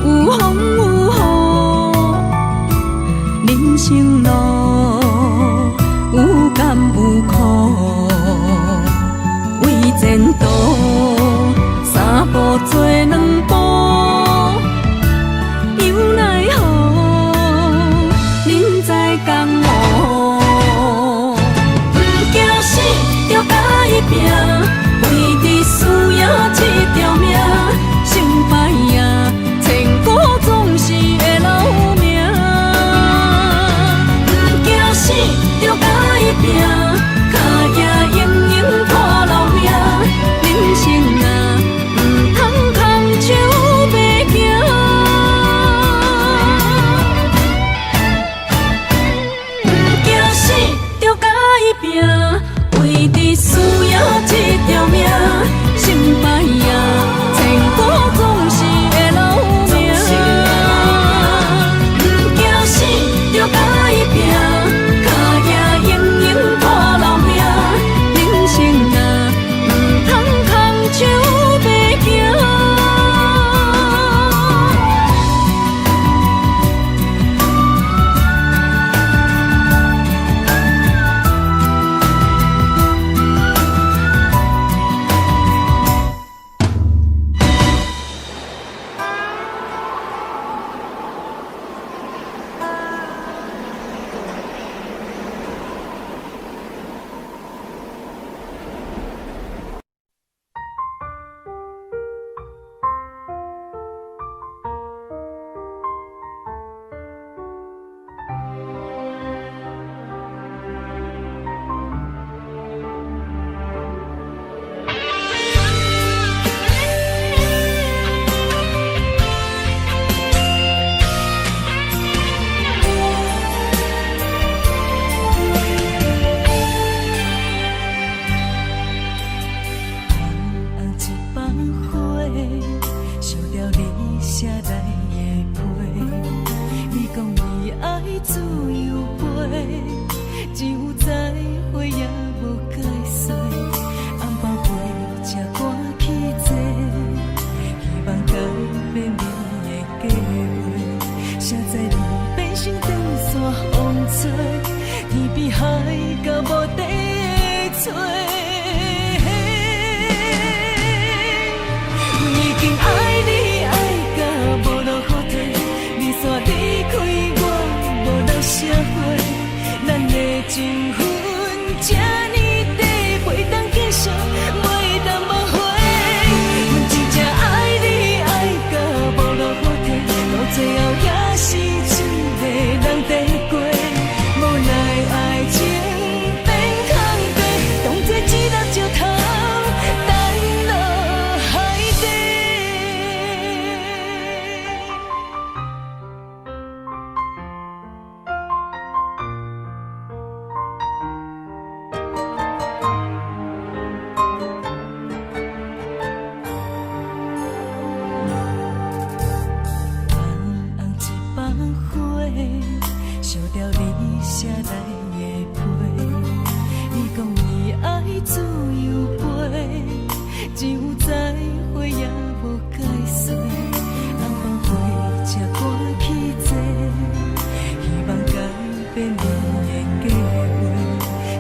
有風有雨，人生路有甘有苦，為前途三步做兩步。又奈何，人在江湖，毋驚死，就共伊拚，為著輸贏這條命，成敗啊，千古總是會留名。伊愛自由飛，只有知花也無解說。红包飛車趕去坐，希望改變你的計劃。誰知你變成長線風吹，天邊海角無地找。阮已經愛你愛甲無路予退，你煞離開我無留啥話。咱的情分這呢短，袂當繼續，袂當挽回。阮真正愛你愛甲無路予退，到最後也是一個人在過。無奈愛情變空白，當作一粒石頭掷落海底。红红一放火，烧掉你写来的批。你講你愛自由飛，只有知花也無解說。紅包飛車趕去坐，希望改變你的計劃。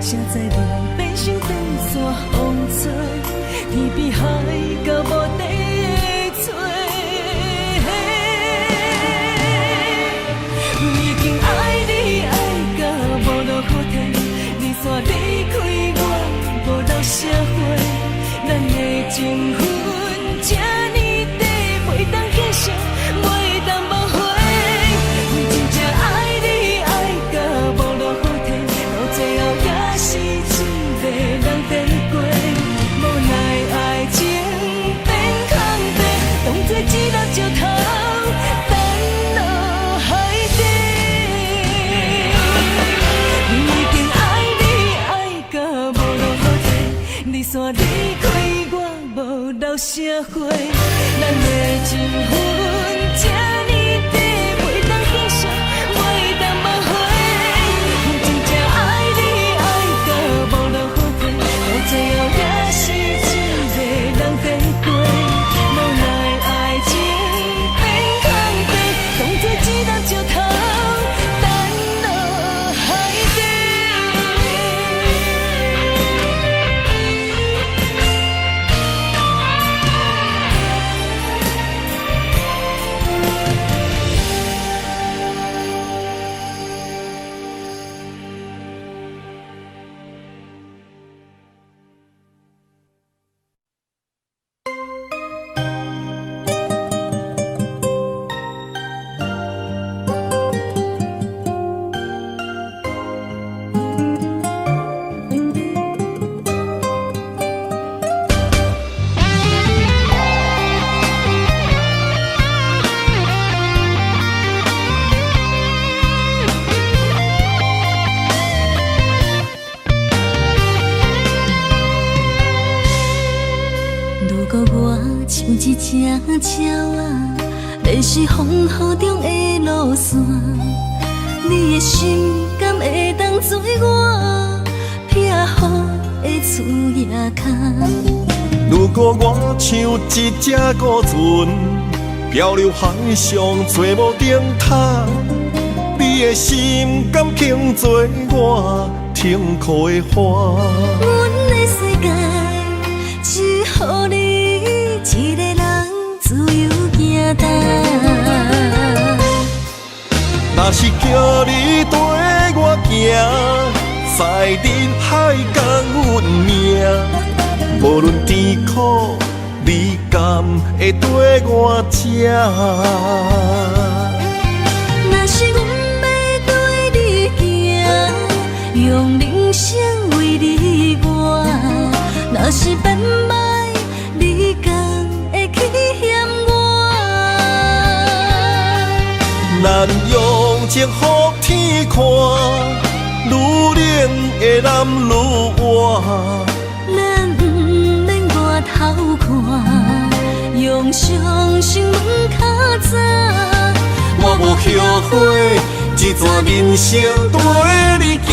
誰知你變成長線風吹，天邊海角無地找。阮已經愛你愛甲無路予退，你煞離開我無留啥話。咱的情分這呢短，袂當繼續，袂當挽回。阮真正愛你愛甲無路予退，到最後也是一個人在過。無奈愛情變空白，當作一粒石頭擲落海底。阮已經愛你愛甲無路予退，你煞離開我無留啥話。咱的情分這呢短，袂當繼續，袂當挽回。阮真正愛你愛甲無路予退，到最後也是一個人在過。無奈愛情變空白，當作一粒石頭擲落海底。如果我像一隻鳥仔，迷失風雨中的路線，你的心敢會當做我避雨的厝仔跤？如果我像一隻孤船，漂流海上找無燈塔，你的心敢肯做我停靠的岸？阮的世界只予你一個人自由行動。若是叫你綴我行，在人海講阮名，無論甜苦，你敢會綴我食？若是阮欲綴你行，用人生為你活；若是變歹，你敢會去嫌我？咱用情予天看，愈冷的男愈活。咱毋免外頭看，用相信問較早。我無後悔，一這逝人生綴你行。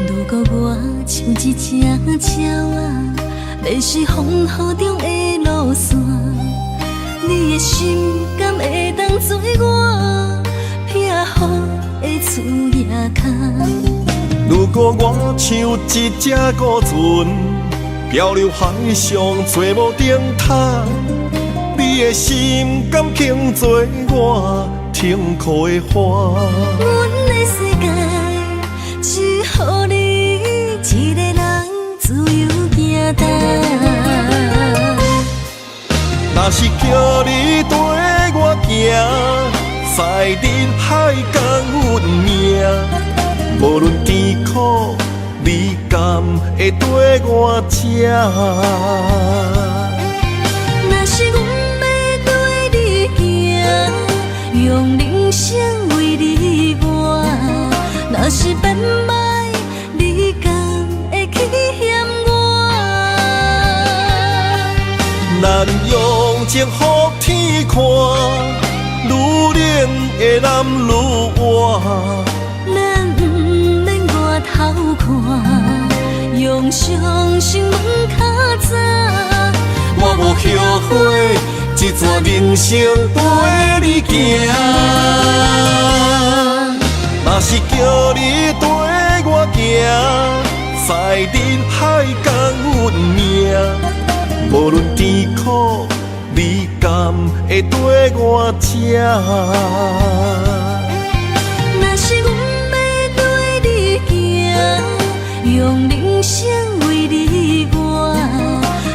如果我像一隻鳥仔，迷失風雨中的路線，你的心敢會當做我避雨的厝仔跤？如果我像一隻孤船，漂流海上找無燈塔，你的心敢肯做我停靠的岸？阮的世界只予你一个人自由行動。若是叫你綴我行，在人海共阮命，無論甜苦，你敢會綴我這？若是阮欲綴你行，用人生為你活；若是變歹，你敢會去嫌我？咱用情予天看，愈冷的男愈活。咱毋免外頭看，用相信問較早。我無後悔，這逝人生綴你行。若是叫你綴我行，在人海共阮命，無論甜苦，你敢會綴我這？若是阮欲綴你行，用人生為你活；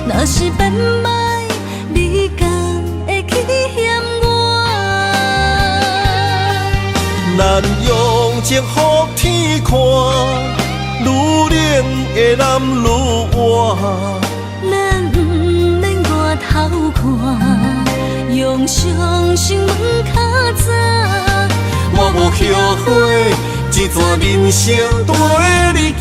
若是變歹，你敢會去嫌我？咱用情予天看，愈冷的男愈活。咱毋免外頭看，用相信問較早。我無後悔，這逝人生綴你行。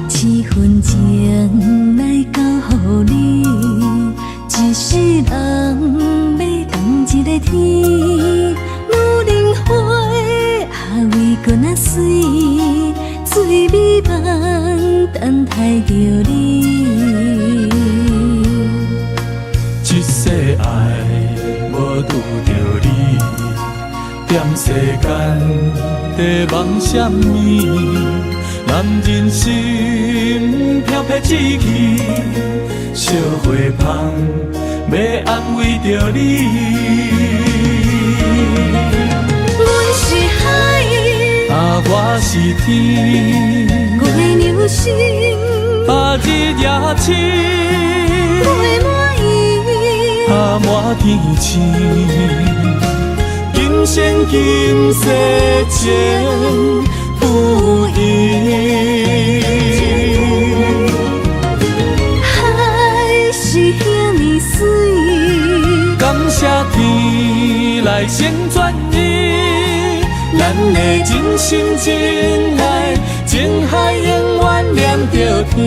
七分情來交予你，一世人欲仝一个天。女人花也为阁若媠，最美梦等待著你。這世愛無拄著你，踮世間在望啥物？男人心飄飄志氣，惜花芳欲安慰著你。阮是海，啊，我是天，月娘心，啊，日夜星，月滿圆，啊，滿天星，今生今世情不移。海是遐呢媠，感謝天來成全伊，咱的真心真愛，情海永遠連著天。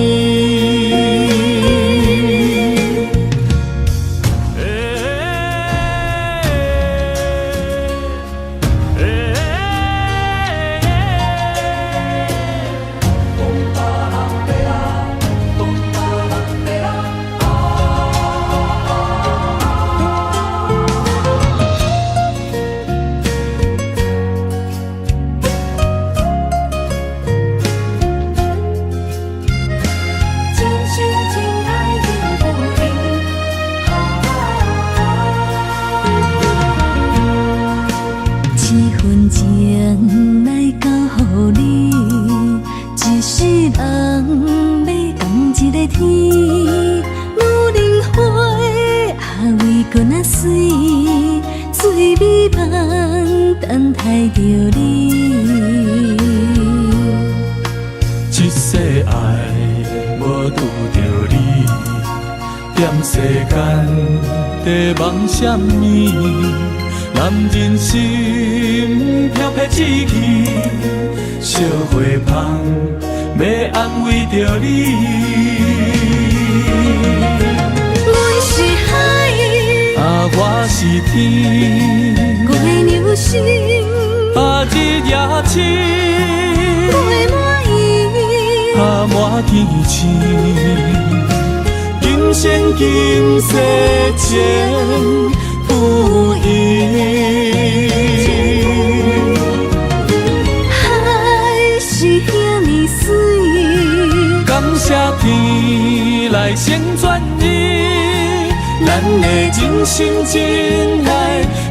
水，水美梦等待著你。这世爱无拄著你，踮世间在梦啥物？男人心飘飘志气，惜花芳欲安慰著你。阮是海，啊，我是天，月娘心，啊，日夜星，月满意，啊，满天星，今生今世情不移。海是遐呢媠，感谢天来成全你，咱的真心真爱，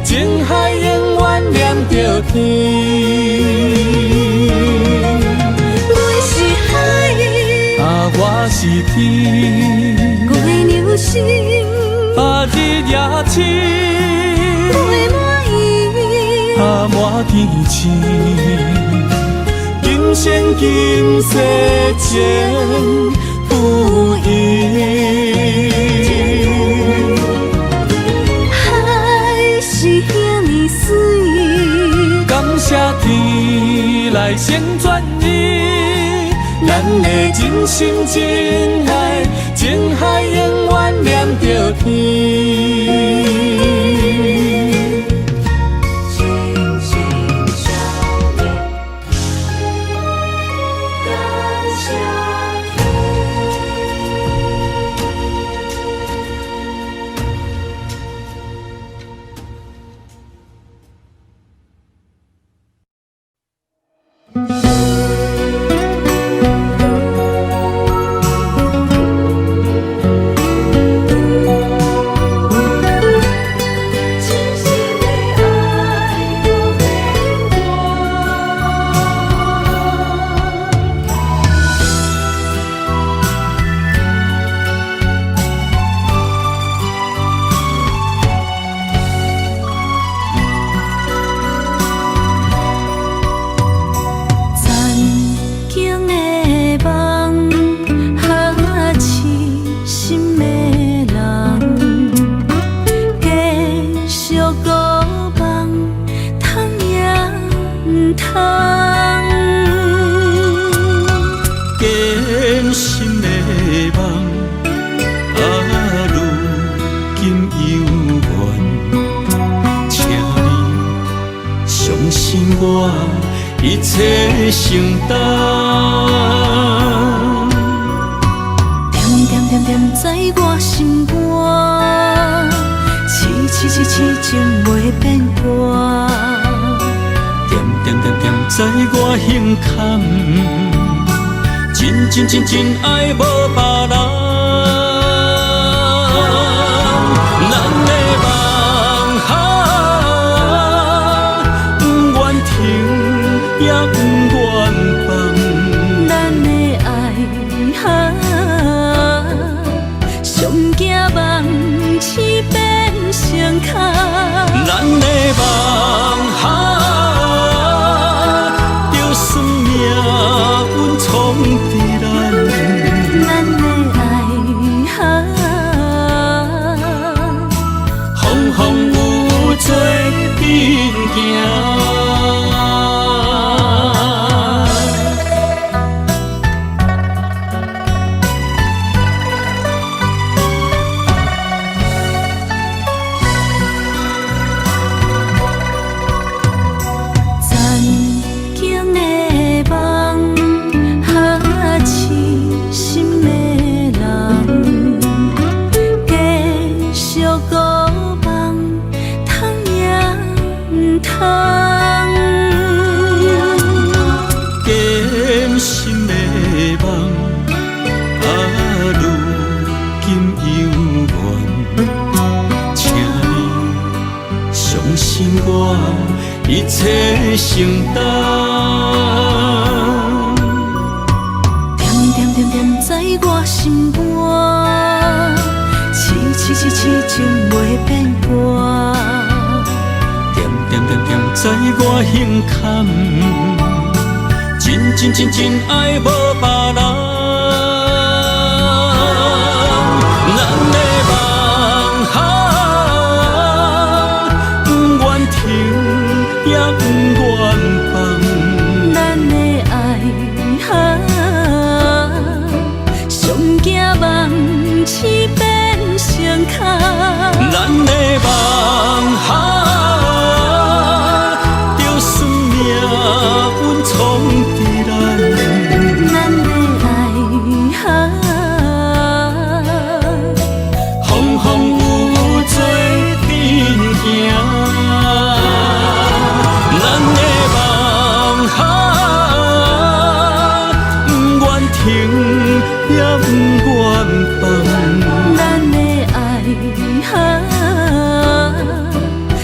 情海永远连著天。阮是海，啊，我是天，月娘心，啊，日夜星，月满意，啊，满天星，今生今世情不移。海是遐呢媠，感谢天来成全你，咱的真心真爱，情海永远连著天。心心相印，感谢天。真心的爱不变卦。曾经的梦，哈痴心的人，继续孤梦，通也毋通。坚心的梦，啊，如今犹原，请你相信我，一切承担。惦惦惦惦在我心肝，痴痴痴痴情袂变卦。惦惦惦惦在我胸坎，真真真真爱无别人。咱的梦啊，不愿停，也不愿放。咱的爱啊，上惊梦醒变成空。咱的梦啊，就算命运创治咱。咱的爱啊，风风雨雨做阵行。曾经的梦，哈痴心的人，继续孤梦，通也毋通。坚心的梦，啊，如今犹原，请你相信我，一切承担。惦惦惦惦在我心肝，痴痴痴痴痴情袂變卦。恬恬恬恬在我胸坎，真真真真愛無別人。咱的夢啊，不願停也不願放。咱的愛啊，上驚夢醒變成空。咱的夢啊，就算命運創佇咱。咱的愛啊，風風雨雨做陣行。咱的夢啊，不願停也不願放。咱的愛啊，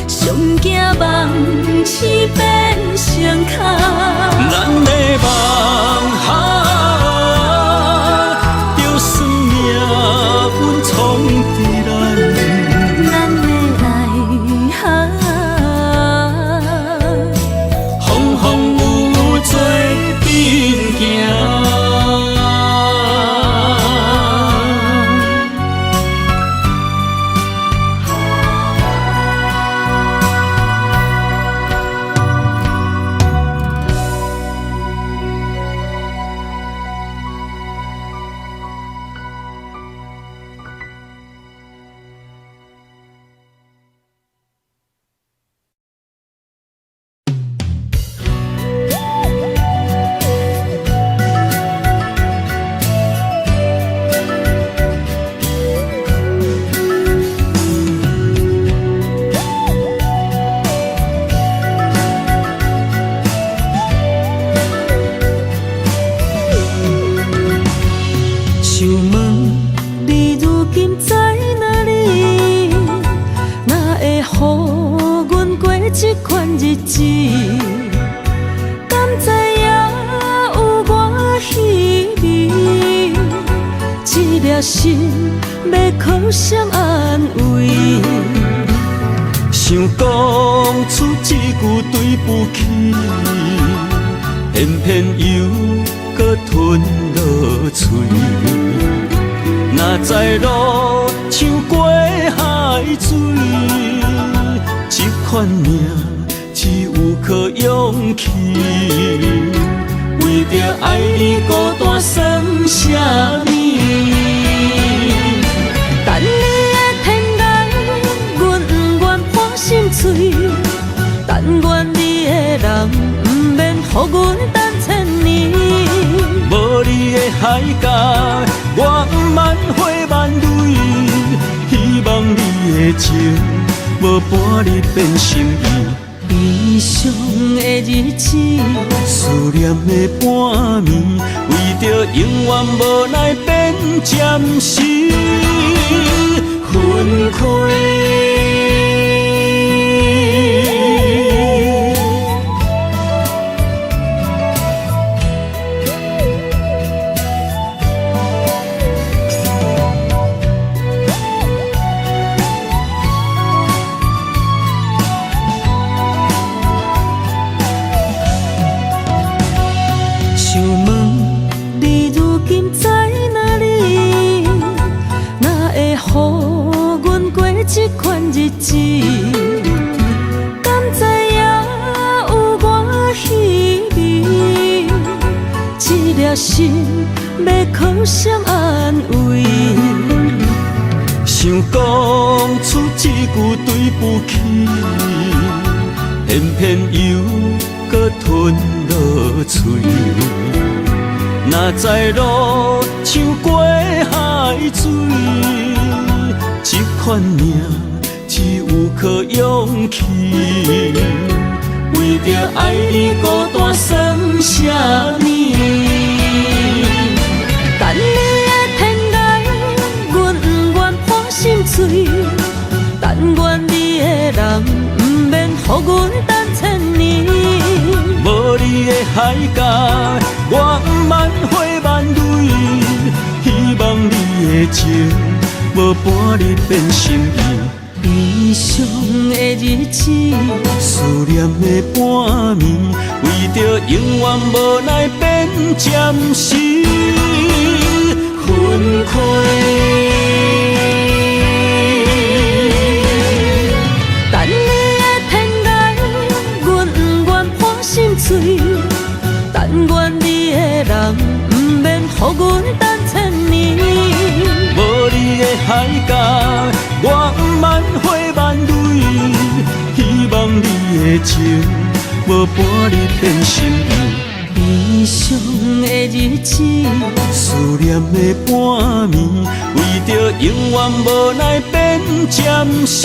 上驚夢醒變成空。咱的夢啊，就算命運創佇咱。咱的愛啊，風風雨雨做陣行。想問你如今在哪裡？哪會予阮過這款日子？敢知影有我稀微？這粒心欲靠誰安慰？想講出這句對不起，偏偏又閣吞落喙。哪知路像過海水，這款命只有靠勇氣。為著愛你孤單算啥物？等你的天涯，阮不願破心碎。但願你的人毋免予阮等千年。無你的海角，我毋茫火萬蕊。希望你的情無半日變心意。悲傷的日子，思念的半暝，為著永遠無奈變暫時分開。想問你如今在哪裡？哪會予阮過這款日子？敢知影有我稀微？這粒心欲靠誰安慰？想講出這句對不起，偏偏又閣吞落喙。哪知路像過海水，這款命只有靠勇氣。為著愛你孤單算啥物？等你的天涯，阮不願破心碎。但願你的人毋免予阮等千年。無你的海角，我毋茫火萬蕊。希望你的情無無半日變心意。悲傷的日子，思念的半暝，為著永遠無奈變暫時分開。等你的天涯，阮毋願破心碎。但願你的人，毋免予阮等千年。無你的海角，我毋茫花萬蕊。希望你的情，無半日變心意。悲傷的日子，思念的半暝，為著永遠無奈變暫時。